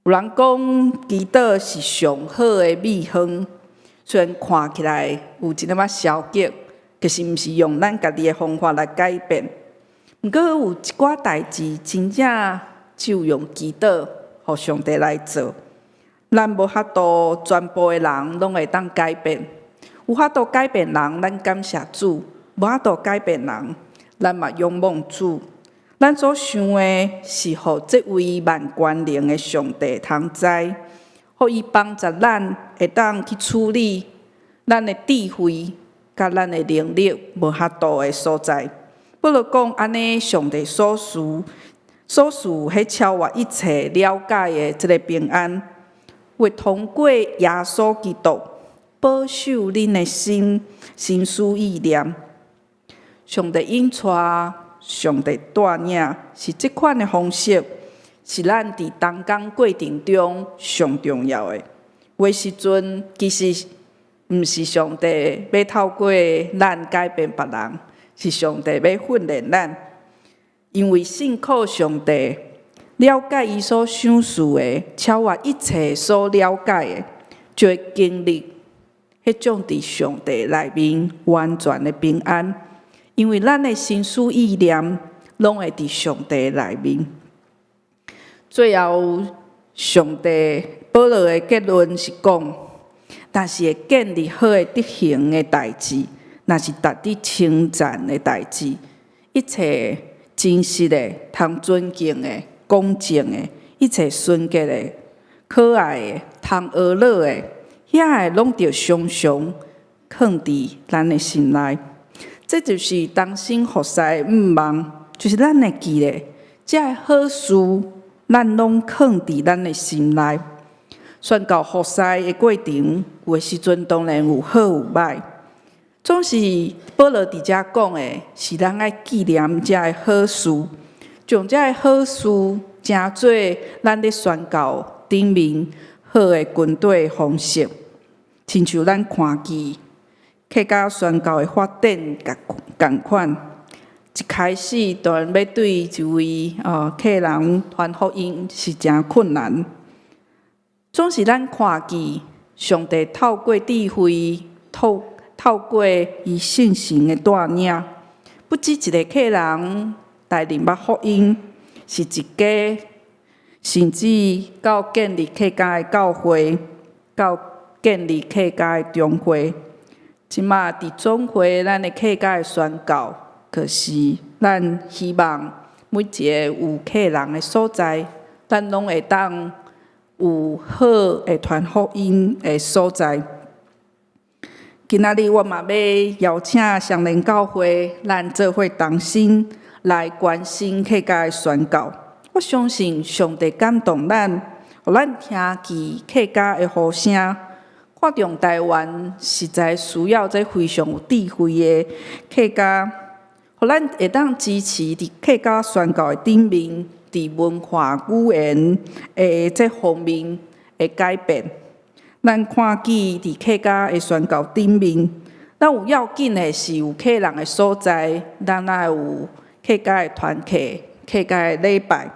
有人講，祈禱是上好的秘方，雖然看起來有一點仔消極，其實毋是用咱家己的方法來改變。毋過有一寡代誌，真正只有用祈禱，予上帝來做。咱無法度全部的人攏會當改變，有法度改變人，咱感謝主；無法度改變人，咱嘛仰望主。咱所想的是，予這位萬權能的上帝通知，予伊幫助咱會當去處理咱的智慧佮咱的能力無法度的所在。保羅講按呢，上帝所賜所賜彼超越一切了解的這个平安，會通過耶穌基督保守恁的心、心思意念。上帝引帶，上帝帶領，是這款的方式，是咱佇同工過程中上重要的。有的時陣，其實毋是上帝欲透過咱改變別人，是上帝欲訓練咱。因為信靠上帝，了解伊所賞賜的，超越一切所了解的，就會經歷彼彼種佇上帝內面完全的平安，因為咱的心思意念攏會佇上帝內面。最後，上帝保羅的結論是講，若是會建立好的德行的代誌，若是值得稱讚的代誌，一切真實的、通尊敬的、公正的，一切純潔的、可愛的、通學樂的，遐个攏著常常囥佇咱的心內。這就是同心服侍的向望，就是咱會記得，這个好事，咱攏囥佇咱的心內。宣教服侍的過程，有的時陣當然有好有歹。總是保羅佇遮講的，是咱愛紀念這个好事，將這个好事成做咱咧宣教頂面好的軍隊的方式。親像咱看見客家宣教的發展仝款，一開始當然欲對一位客人傳福音是誠困難。總是咱看見上帝透過智慧，透過伊聖神的帶領，不止一个客人來認捌福音，是一家，甚至到建立客家的教會，到建立客家的中會。這馬佇總會，咱的客家的宣教，就是咱希望每一个有客人的所在，咱攏會當有好的傳福音的所在。今仔日我嘛欲邀請雙連教會，咱做伙同心來關心客家的宣教。我相信上帝感動咱，予咱聽見客家的呼聲，看重台灣實在需要這非常有智慧的客家，予咱會當支持佇客家宣教的頂面，佇文化語言的這方面的改變。咱看見佇客家的宣教頂面，咱有要緊的是有客人的所在，咱愛有客家的團契、客家的禮拜。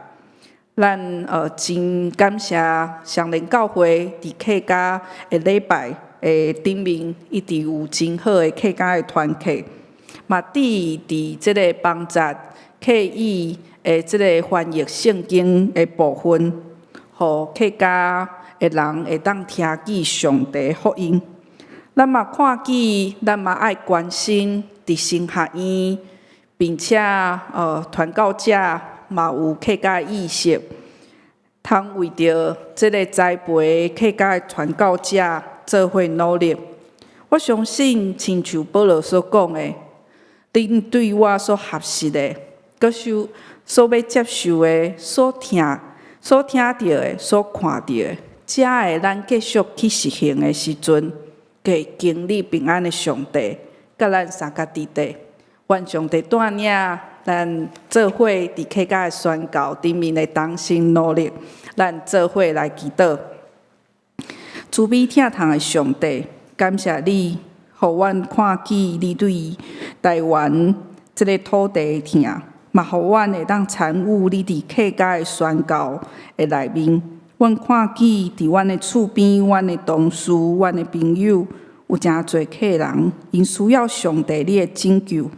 咱真感謝雙連教會佇客家的禮拜的頂面，一直有真好的客家的團契，嘛佇佇這个幫助客語的這个翻譯聖經的部分，予客家的人會當聽見上帝福音。咱嘛看見，咱嘛愛關心佇神學院，並且傳教者嘛有客家意識，通為著這个栽培客家的傳教者做伙努力。我相信，親像保羅所講的，恁對我所學習的，閣受所欲接受的，所聽著的，所看著的，這个咱繼續去實行的時陣，會經歷平安的上帝，佮咱相佮佇底。願上帝帶領咱做伙佇客家的宣教頂面的同心努力，咱做伙來祈禱。慈悲疼痛的上帝，感謝你，予阮看見你對台灣這个土地的疼，嘛予阮會當參與你佇客家的宣教的內面。阮看見佇阮的厝邊、阮的同事、阮的朋友，有誠濟客人，𪜶需要上帝你的拯救，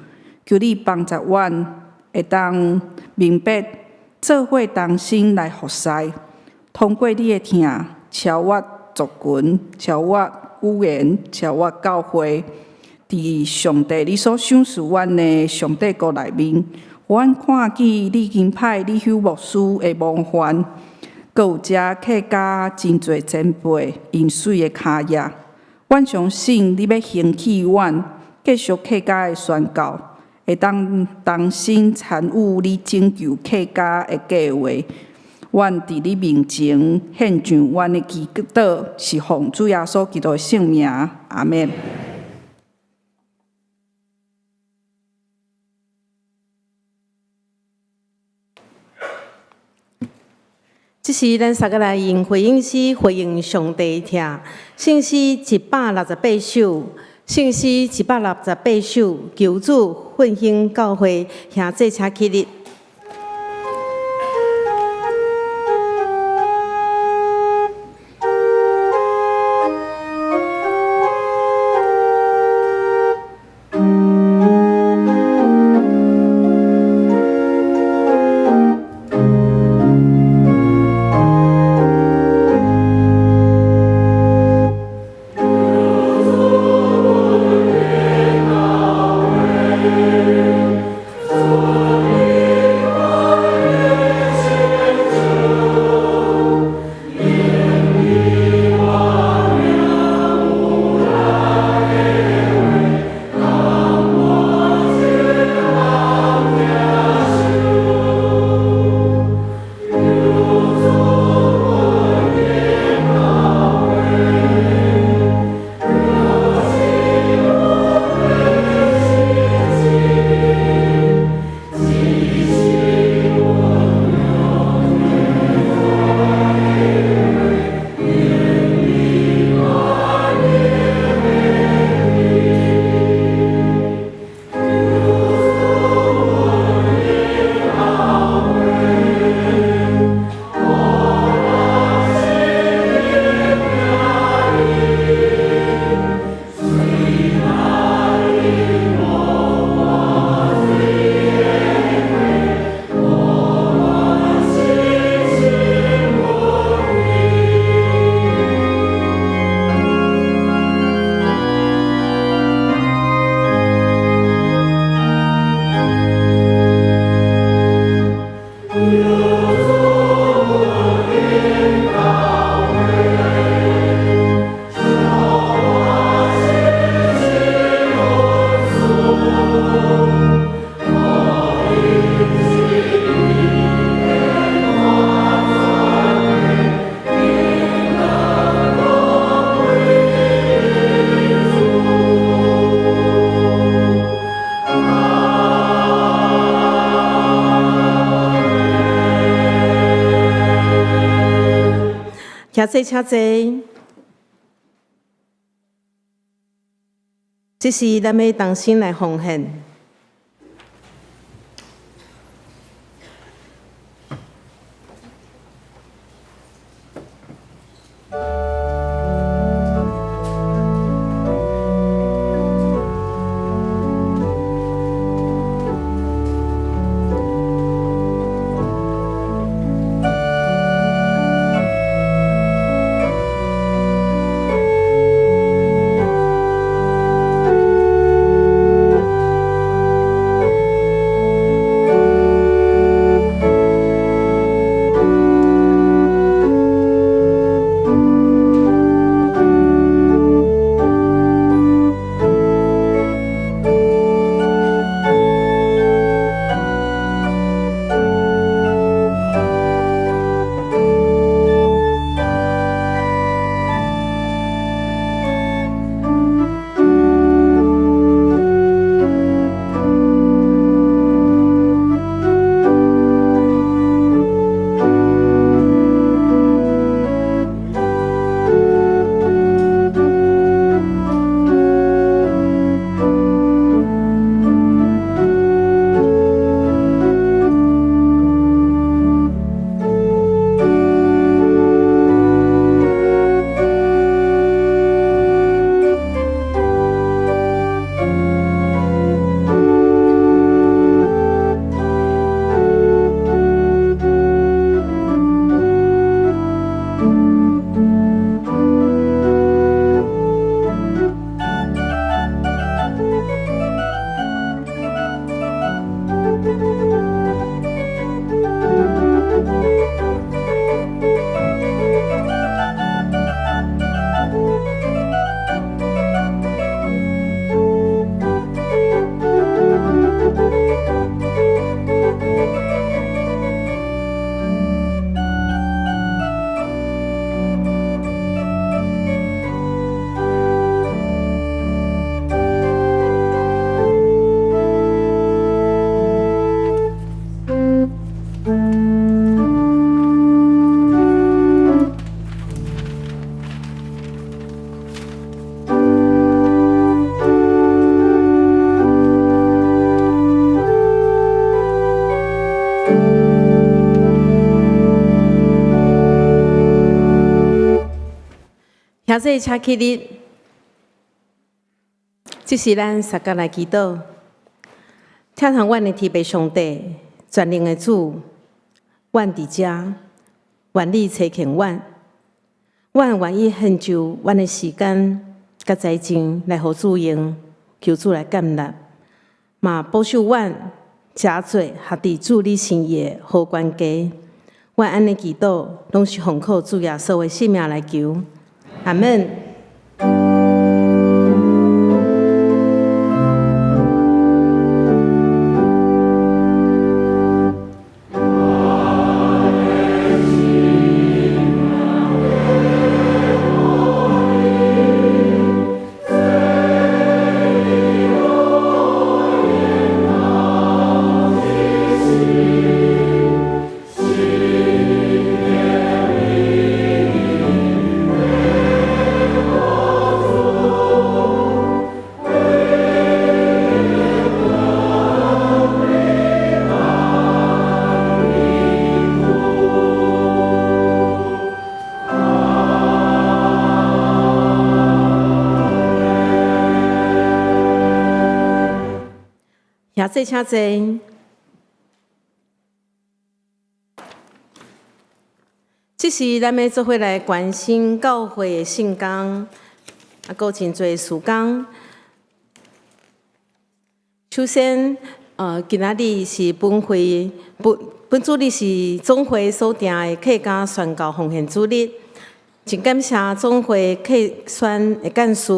求你幫助阮會當明白做伙同心來服侍，通過你的疼，超越族群，超越語言，超越教會，佇上帝你所賞賜阮的上帝國內面，予阮看見你已經派李休牧師的模範，閣有遮客家真濟前輩𪜶媠的跤跡。阮相信你欲興起阮，繼續客家的宣教，會當同心參與你拯救客家的計劃。阮佇你面前獻上阮的祈禱，是奉主耶穌基督的聖名，阿們。這時，咱三个來用回應詩回應上帝疼，聖詩168首，聖詩168首，求主奮興教會，兄弟請起立。兄弟請坐。這時咱欲同心來奉獻。兄弟，請起立。這時咱相共來祈禱，疼痛阮的天父上帝，全能的主，阮佇遮，願你差遣阮，阮願意獻上阮的時間佮財政來予主用，求主來接納，嘛保守阮誠做合佇主你心意的好管家。阮按呢祈禱，攏是奉靠主耶穌的聖名來求。阿門。兄弟，請坐。這時咱欲做伙來關心教會的聖工，啊，閣真濟事工。首先，今仔日是本會本本主日是總會所定的客家宣教奉獻主日，真感謝總會客宣的幹事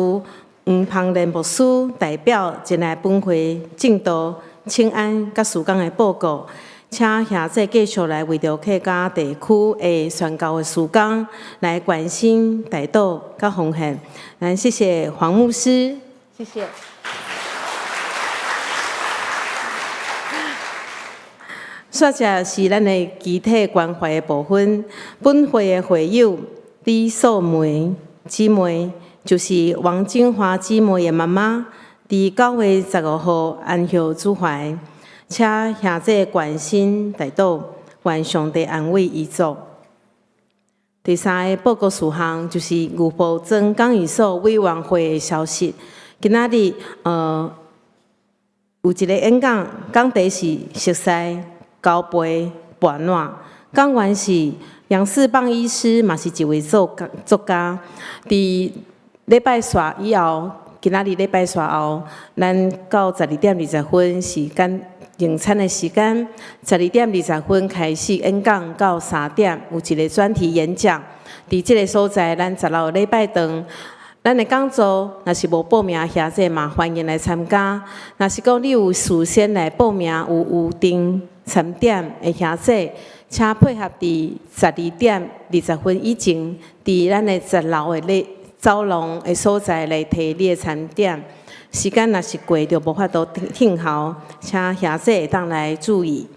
黃芳蓮牧師代表前來本會證道、請安佮事工的報告，請兄弟繼續來為著客家地區的宣教的事工來關心、代禱佮奉獻。咱謝謝黃牧師，謝謝。煞來是咱的肢體關懷的部分，本會的會友李素梅姊妹，就是王金華姊妹的媽媽，佇9月15號安息主懷，請兄姐關心代禱，願上帝安慰遺族。第三个報告事項就是牛埔莊講義所委員會的消息。今仔日有一个演講，講題是熟似交陪伴暖。講員是楊世邦醫師，嘛是一位作家。佇禮拜煞以後，今仔日禮拜煞後，咱到12點20分是間用餐的時間，12點20分開始演講，到3點有一個專題演講。佇這个所在，咱16禮拜堂，咱的講座，若是無報名的兄弟嘛，歡迎來參加。若是講你有事先來報名，有預訂餐點的兄弟，請配合佇12點20分以前，佇咱的十樓的咧走廊的所在來提你的餐點。時間若是過，就無法度聽候，請兄弟會當來注意。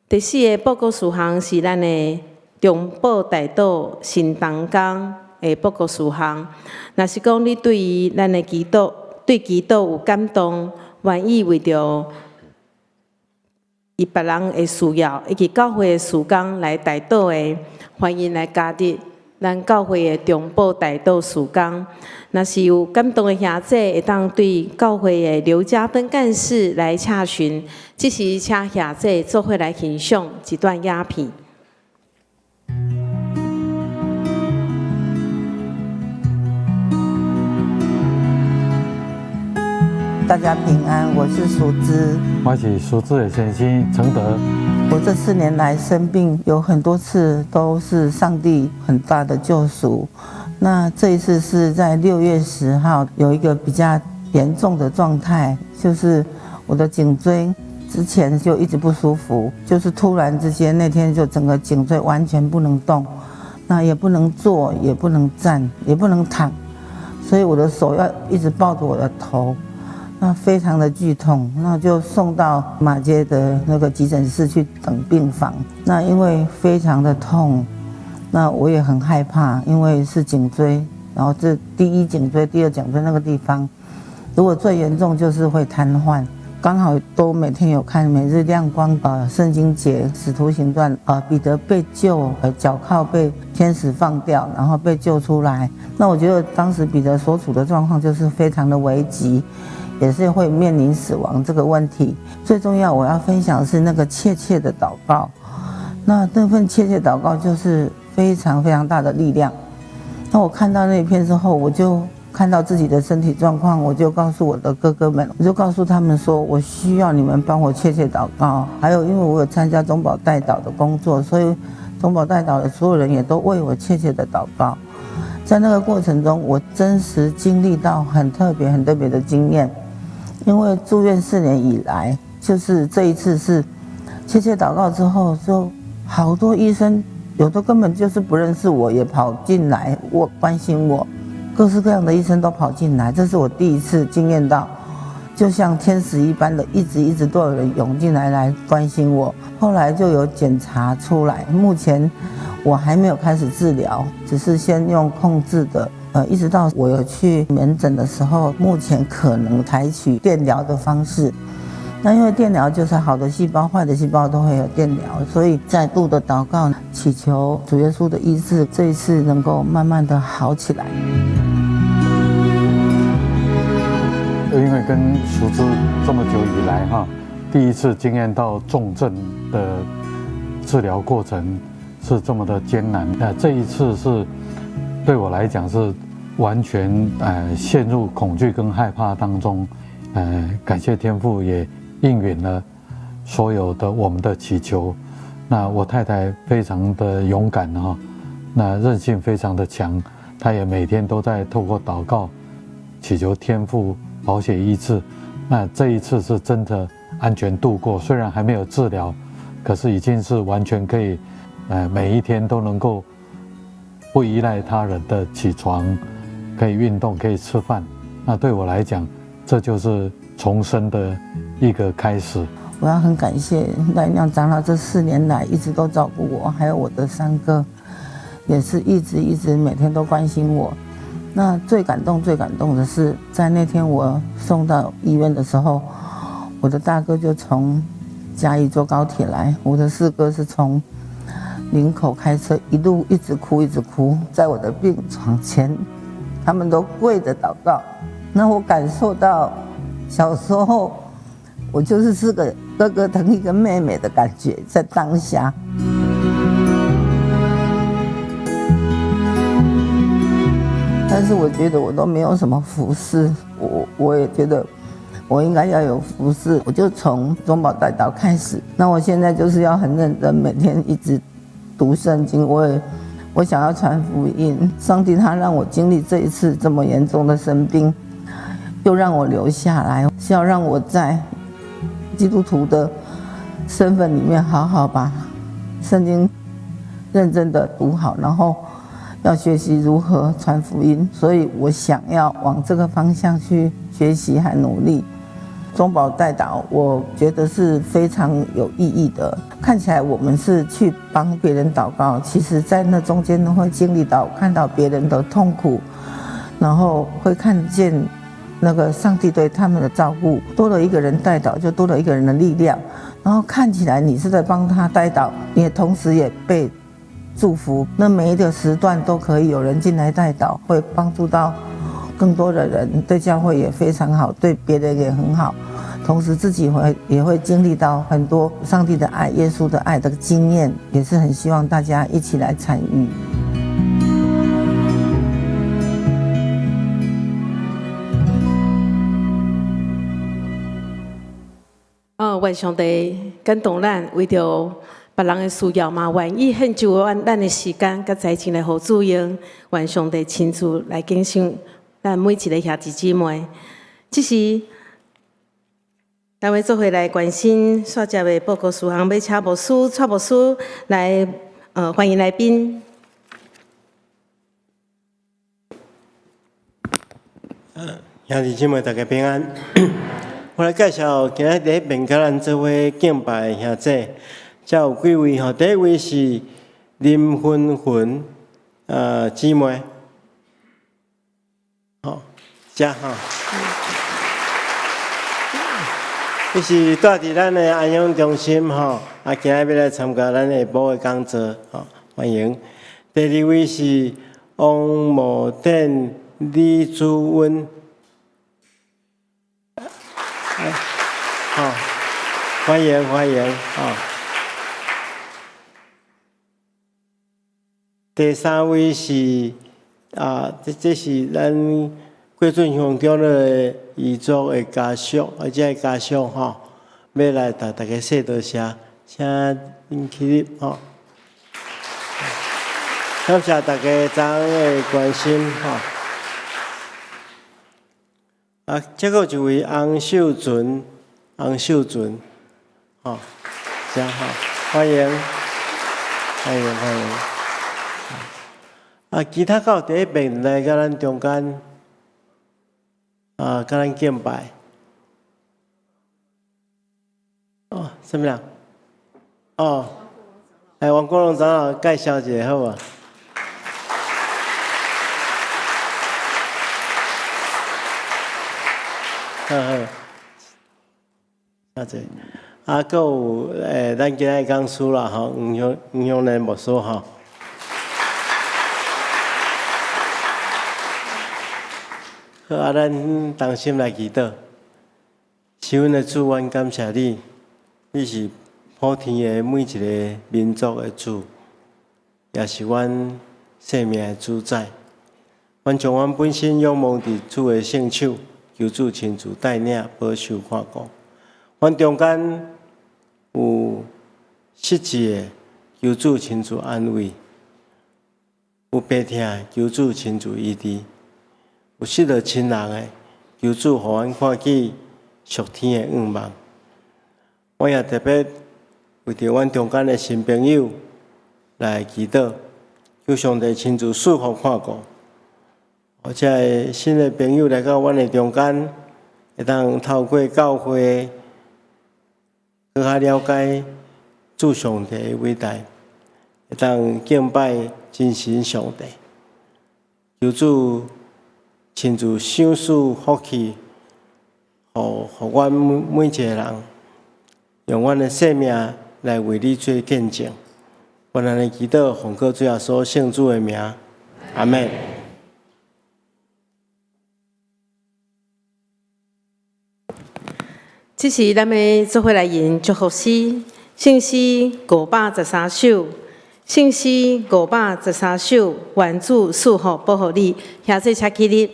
第四个報告事項是咱的中保代禱新東江的報告事項。若是講你對於咱的祈禱，對祈禱有感動，願意為著伊別人的需要，以及教會的事工來代禱的，歡迎來加入咱教會的中保代禱事工。若是有感動的兄弟，會當對教會的劉家芬幹事來洽詢。這時請兄弟做伙來欣賞一段影片。大家平安，我是淑芝。我是淑芝的先生承德。我這4年來生病有很多次，都是上帝很大的救贖。那這一次是在6月10號，有一個比較嚴重的狀態，就是我的頸椎之前就一直不舒服，就是突然之間那天就整個頸椎完全不能動，那也不能坐，也不能站，也不能躺，所以我的手要一直抱着我的頭。那非常的劇痛，那就送到馬偕的那個急診室去等病房。那因為非常的痛，那我也很害怕，因為是頸椎，然後這第一頸椎、第二頸椎那個地方，如果最嚴重就是會癱瘓。剛好都每天有看《每日亮光》聖經節《使徒行傳》彼得被救，腳銬被天使放掉，然後被救出來。那我覺得當時彼得所處的狀況就是非常的危急。也是會面臨死亡這個問題。最重要，我要分享的是那個切切的禱告。那那份切切禱告就是非常非常大的力量。那我看到那篇之後，我就看到自己的身體狀況，我就告訴我的哥哥們，我就告訴他們說，我需要你們幫我切切禱告。還有，因為我有參加中保代禱的工作，所以中保代禱的所有人也都為我切切的禱告。在那個過程中，我真實經歷到很特別、很特別的經驗。因為住院4年以來，就是這一次是切切禱告之後，就好多醫生有的根本就是不認識我，也跑進來我關心我，各式各樣的醫生都跑進來，這是我第一次經驗到，就像天使一般的，一直一直都有人湧進來來關心我。後來就有檢查出來，目前我還沒有開始治療，只是先用控制的。一直到我有去門診的時候，目前可能採取電療的方式。那因為電療就是好的細胞、壞的細胞都會有電療，所以再度的禱告，祈求主耶穌的醫治，這一次能夠慢慢的好起來。因為跟淑芝這麼久以來哈，第一次經驗到重症的治療過程是這麼的艱難。那這一次是對我來講是完全陷入恐懼跟害怕當中，感謝天父也應允了所有的我們的祈求。那我太太非常的勇敢哈，那韌性非常的強，她也每天都在透過禱告祈求天父寶血醫治。那這一次是真的安全度過，雖然還沒有治療，可是已經是完全可以，每一天都能夠不依賴他人的起床，可以運動，可以吃飯。那對我來講，這就是重生的一個開始。我要很感謝賴亮長老這4年來一直都照顧我，還有我的三哥。也是一直一直每天都關心我。那最感動、最感動的是，在那天我送到醫院的時候，我的大哥就從嘉義坐高鐵來，我的四哥是從林口開車一路一直哭一直哭，在我的病床前，他們都跪着禱告。那我感受到小時候我就是四個哥哥疼一個妹妹的感覺，在當下。但是我覺得我都沒有什麼服侍，我也覺得我應該要有服侍，我就從中保代禱開始。那我現在就是要很認真，每天一直讀聖經。我想要傳福音。上帝他讓我經歷這一次這麼嚴重的生病，又讓我留下來，是要讓我在基督徒的身份裡面好好把聖經認真的讀好，然後要學習如何傳福音，所以我想要往這個方向去學習和努力。中保代禱，我覺得是非常有意義的。看起來我們是去幫別人禱告，其實在那中間會經歷到看到別人的痛苦，然後會看見那個上帝對他們的照顧。多了一個人代禱，就多了一個人的力量。然後看起來你是在幫他代禱，你也同時也被祝福。那每一個時段都可以有人進來代禱，會幫助到更多的人，對教會也非常好，對別人也很好。同時自己也會經歷到很多上帝的愛、耶穌的愛的經驗，也是很希望大家一起來參與。哦，願上帝感動咱，為著別人的需要嘛，願意獻上阮咱的時間佮財情來予主用。願上帝親自來更新咱每一个兄弟姊妹。這時，咱欲做伙來關心煞接的報告事項，欲請牧師、蔡牧師來，歡迎來賓。兄弟姊妹，大家平安。我來介紹今仔日佇彼邊佮咱做伙敬拜的兄弟，遮有幾位吼。第一位是林芬芬姊妹，吼，遮吼。伊是住佇咱的安養中心吼，啊，今仔日欲來參加咱下晡的講座，吼，歡迎。第二位是王茂典李祖溫。好，歡迎歡迎，啊！第三位是啊，這是咱郭俊雄長老的遺囑的家屬，或者家屬吼，欲來共大家說多謝，請恁起立吼。感謝大家昨昏的關心吼。啊，這閣有一位洪秀純，洪秀純，吼，真好，歡迎，歡迎，歡迎。啊，其他閣有佇彼邊來佮咱中間，啊，佮咱敬拜。哦，啥物人？哦，來，王國榮長老介紹一下好無？好好，多謝。啊，閣有咱今仔講師啦吼，黃香蓮牧師吼。好，啊，咱同心來祈禱。是阮的主，阮感謝你，你是普天的每一个民族的主，也是阮生命的主宰。阮將阮本身仰望佇主的聖手，求主親自帶領、保守、看顧。阮中間有失志的，求主親自安慰；有病痛的，求主親自醫治；有失落親人的，求主予阮看見屬天的願望。我也特別為著阮中間的新朋友來祈禱，求上帝親自賜福看顧。予這个新的朋友來到阮的中間，會當透過教會，閣較了解主上帝的偉大，會當敬拜真神上帝。求主親自賞賜福氣，予予阮每一個人，用阮的生命來為你做見證。阮按呢祈禱，奉靠主耶穌聖子的名，阿們。這時，咱欲做伙來吟祝福詩，聖詩513首，聖詩513首，願主賜福保護你，兄弟請起立。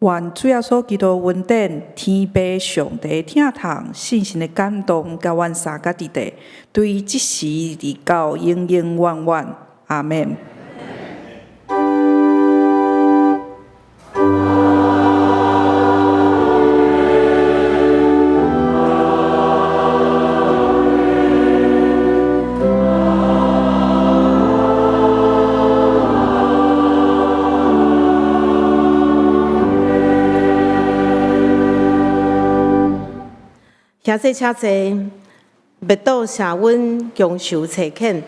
願主耶穌基督恩典、天父上帝疼痛、聖神的感動，佮阮三甲佇底，對這時直到永永遠遠，阿們。兄弟請坐，默禱赦阮，共受差遣。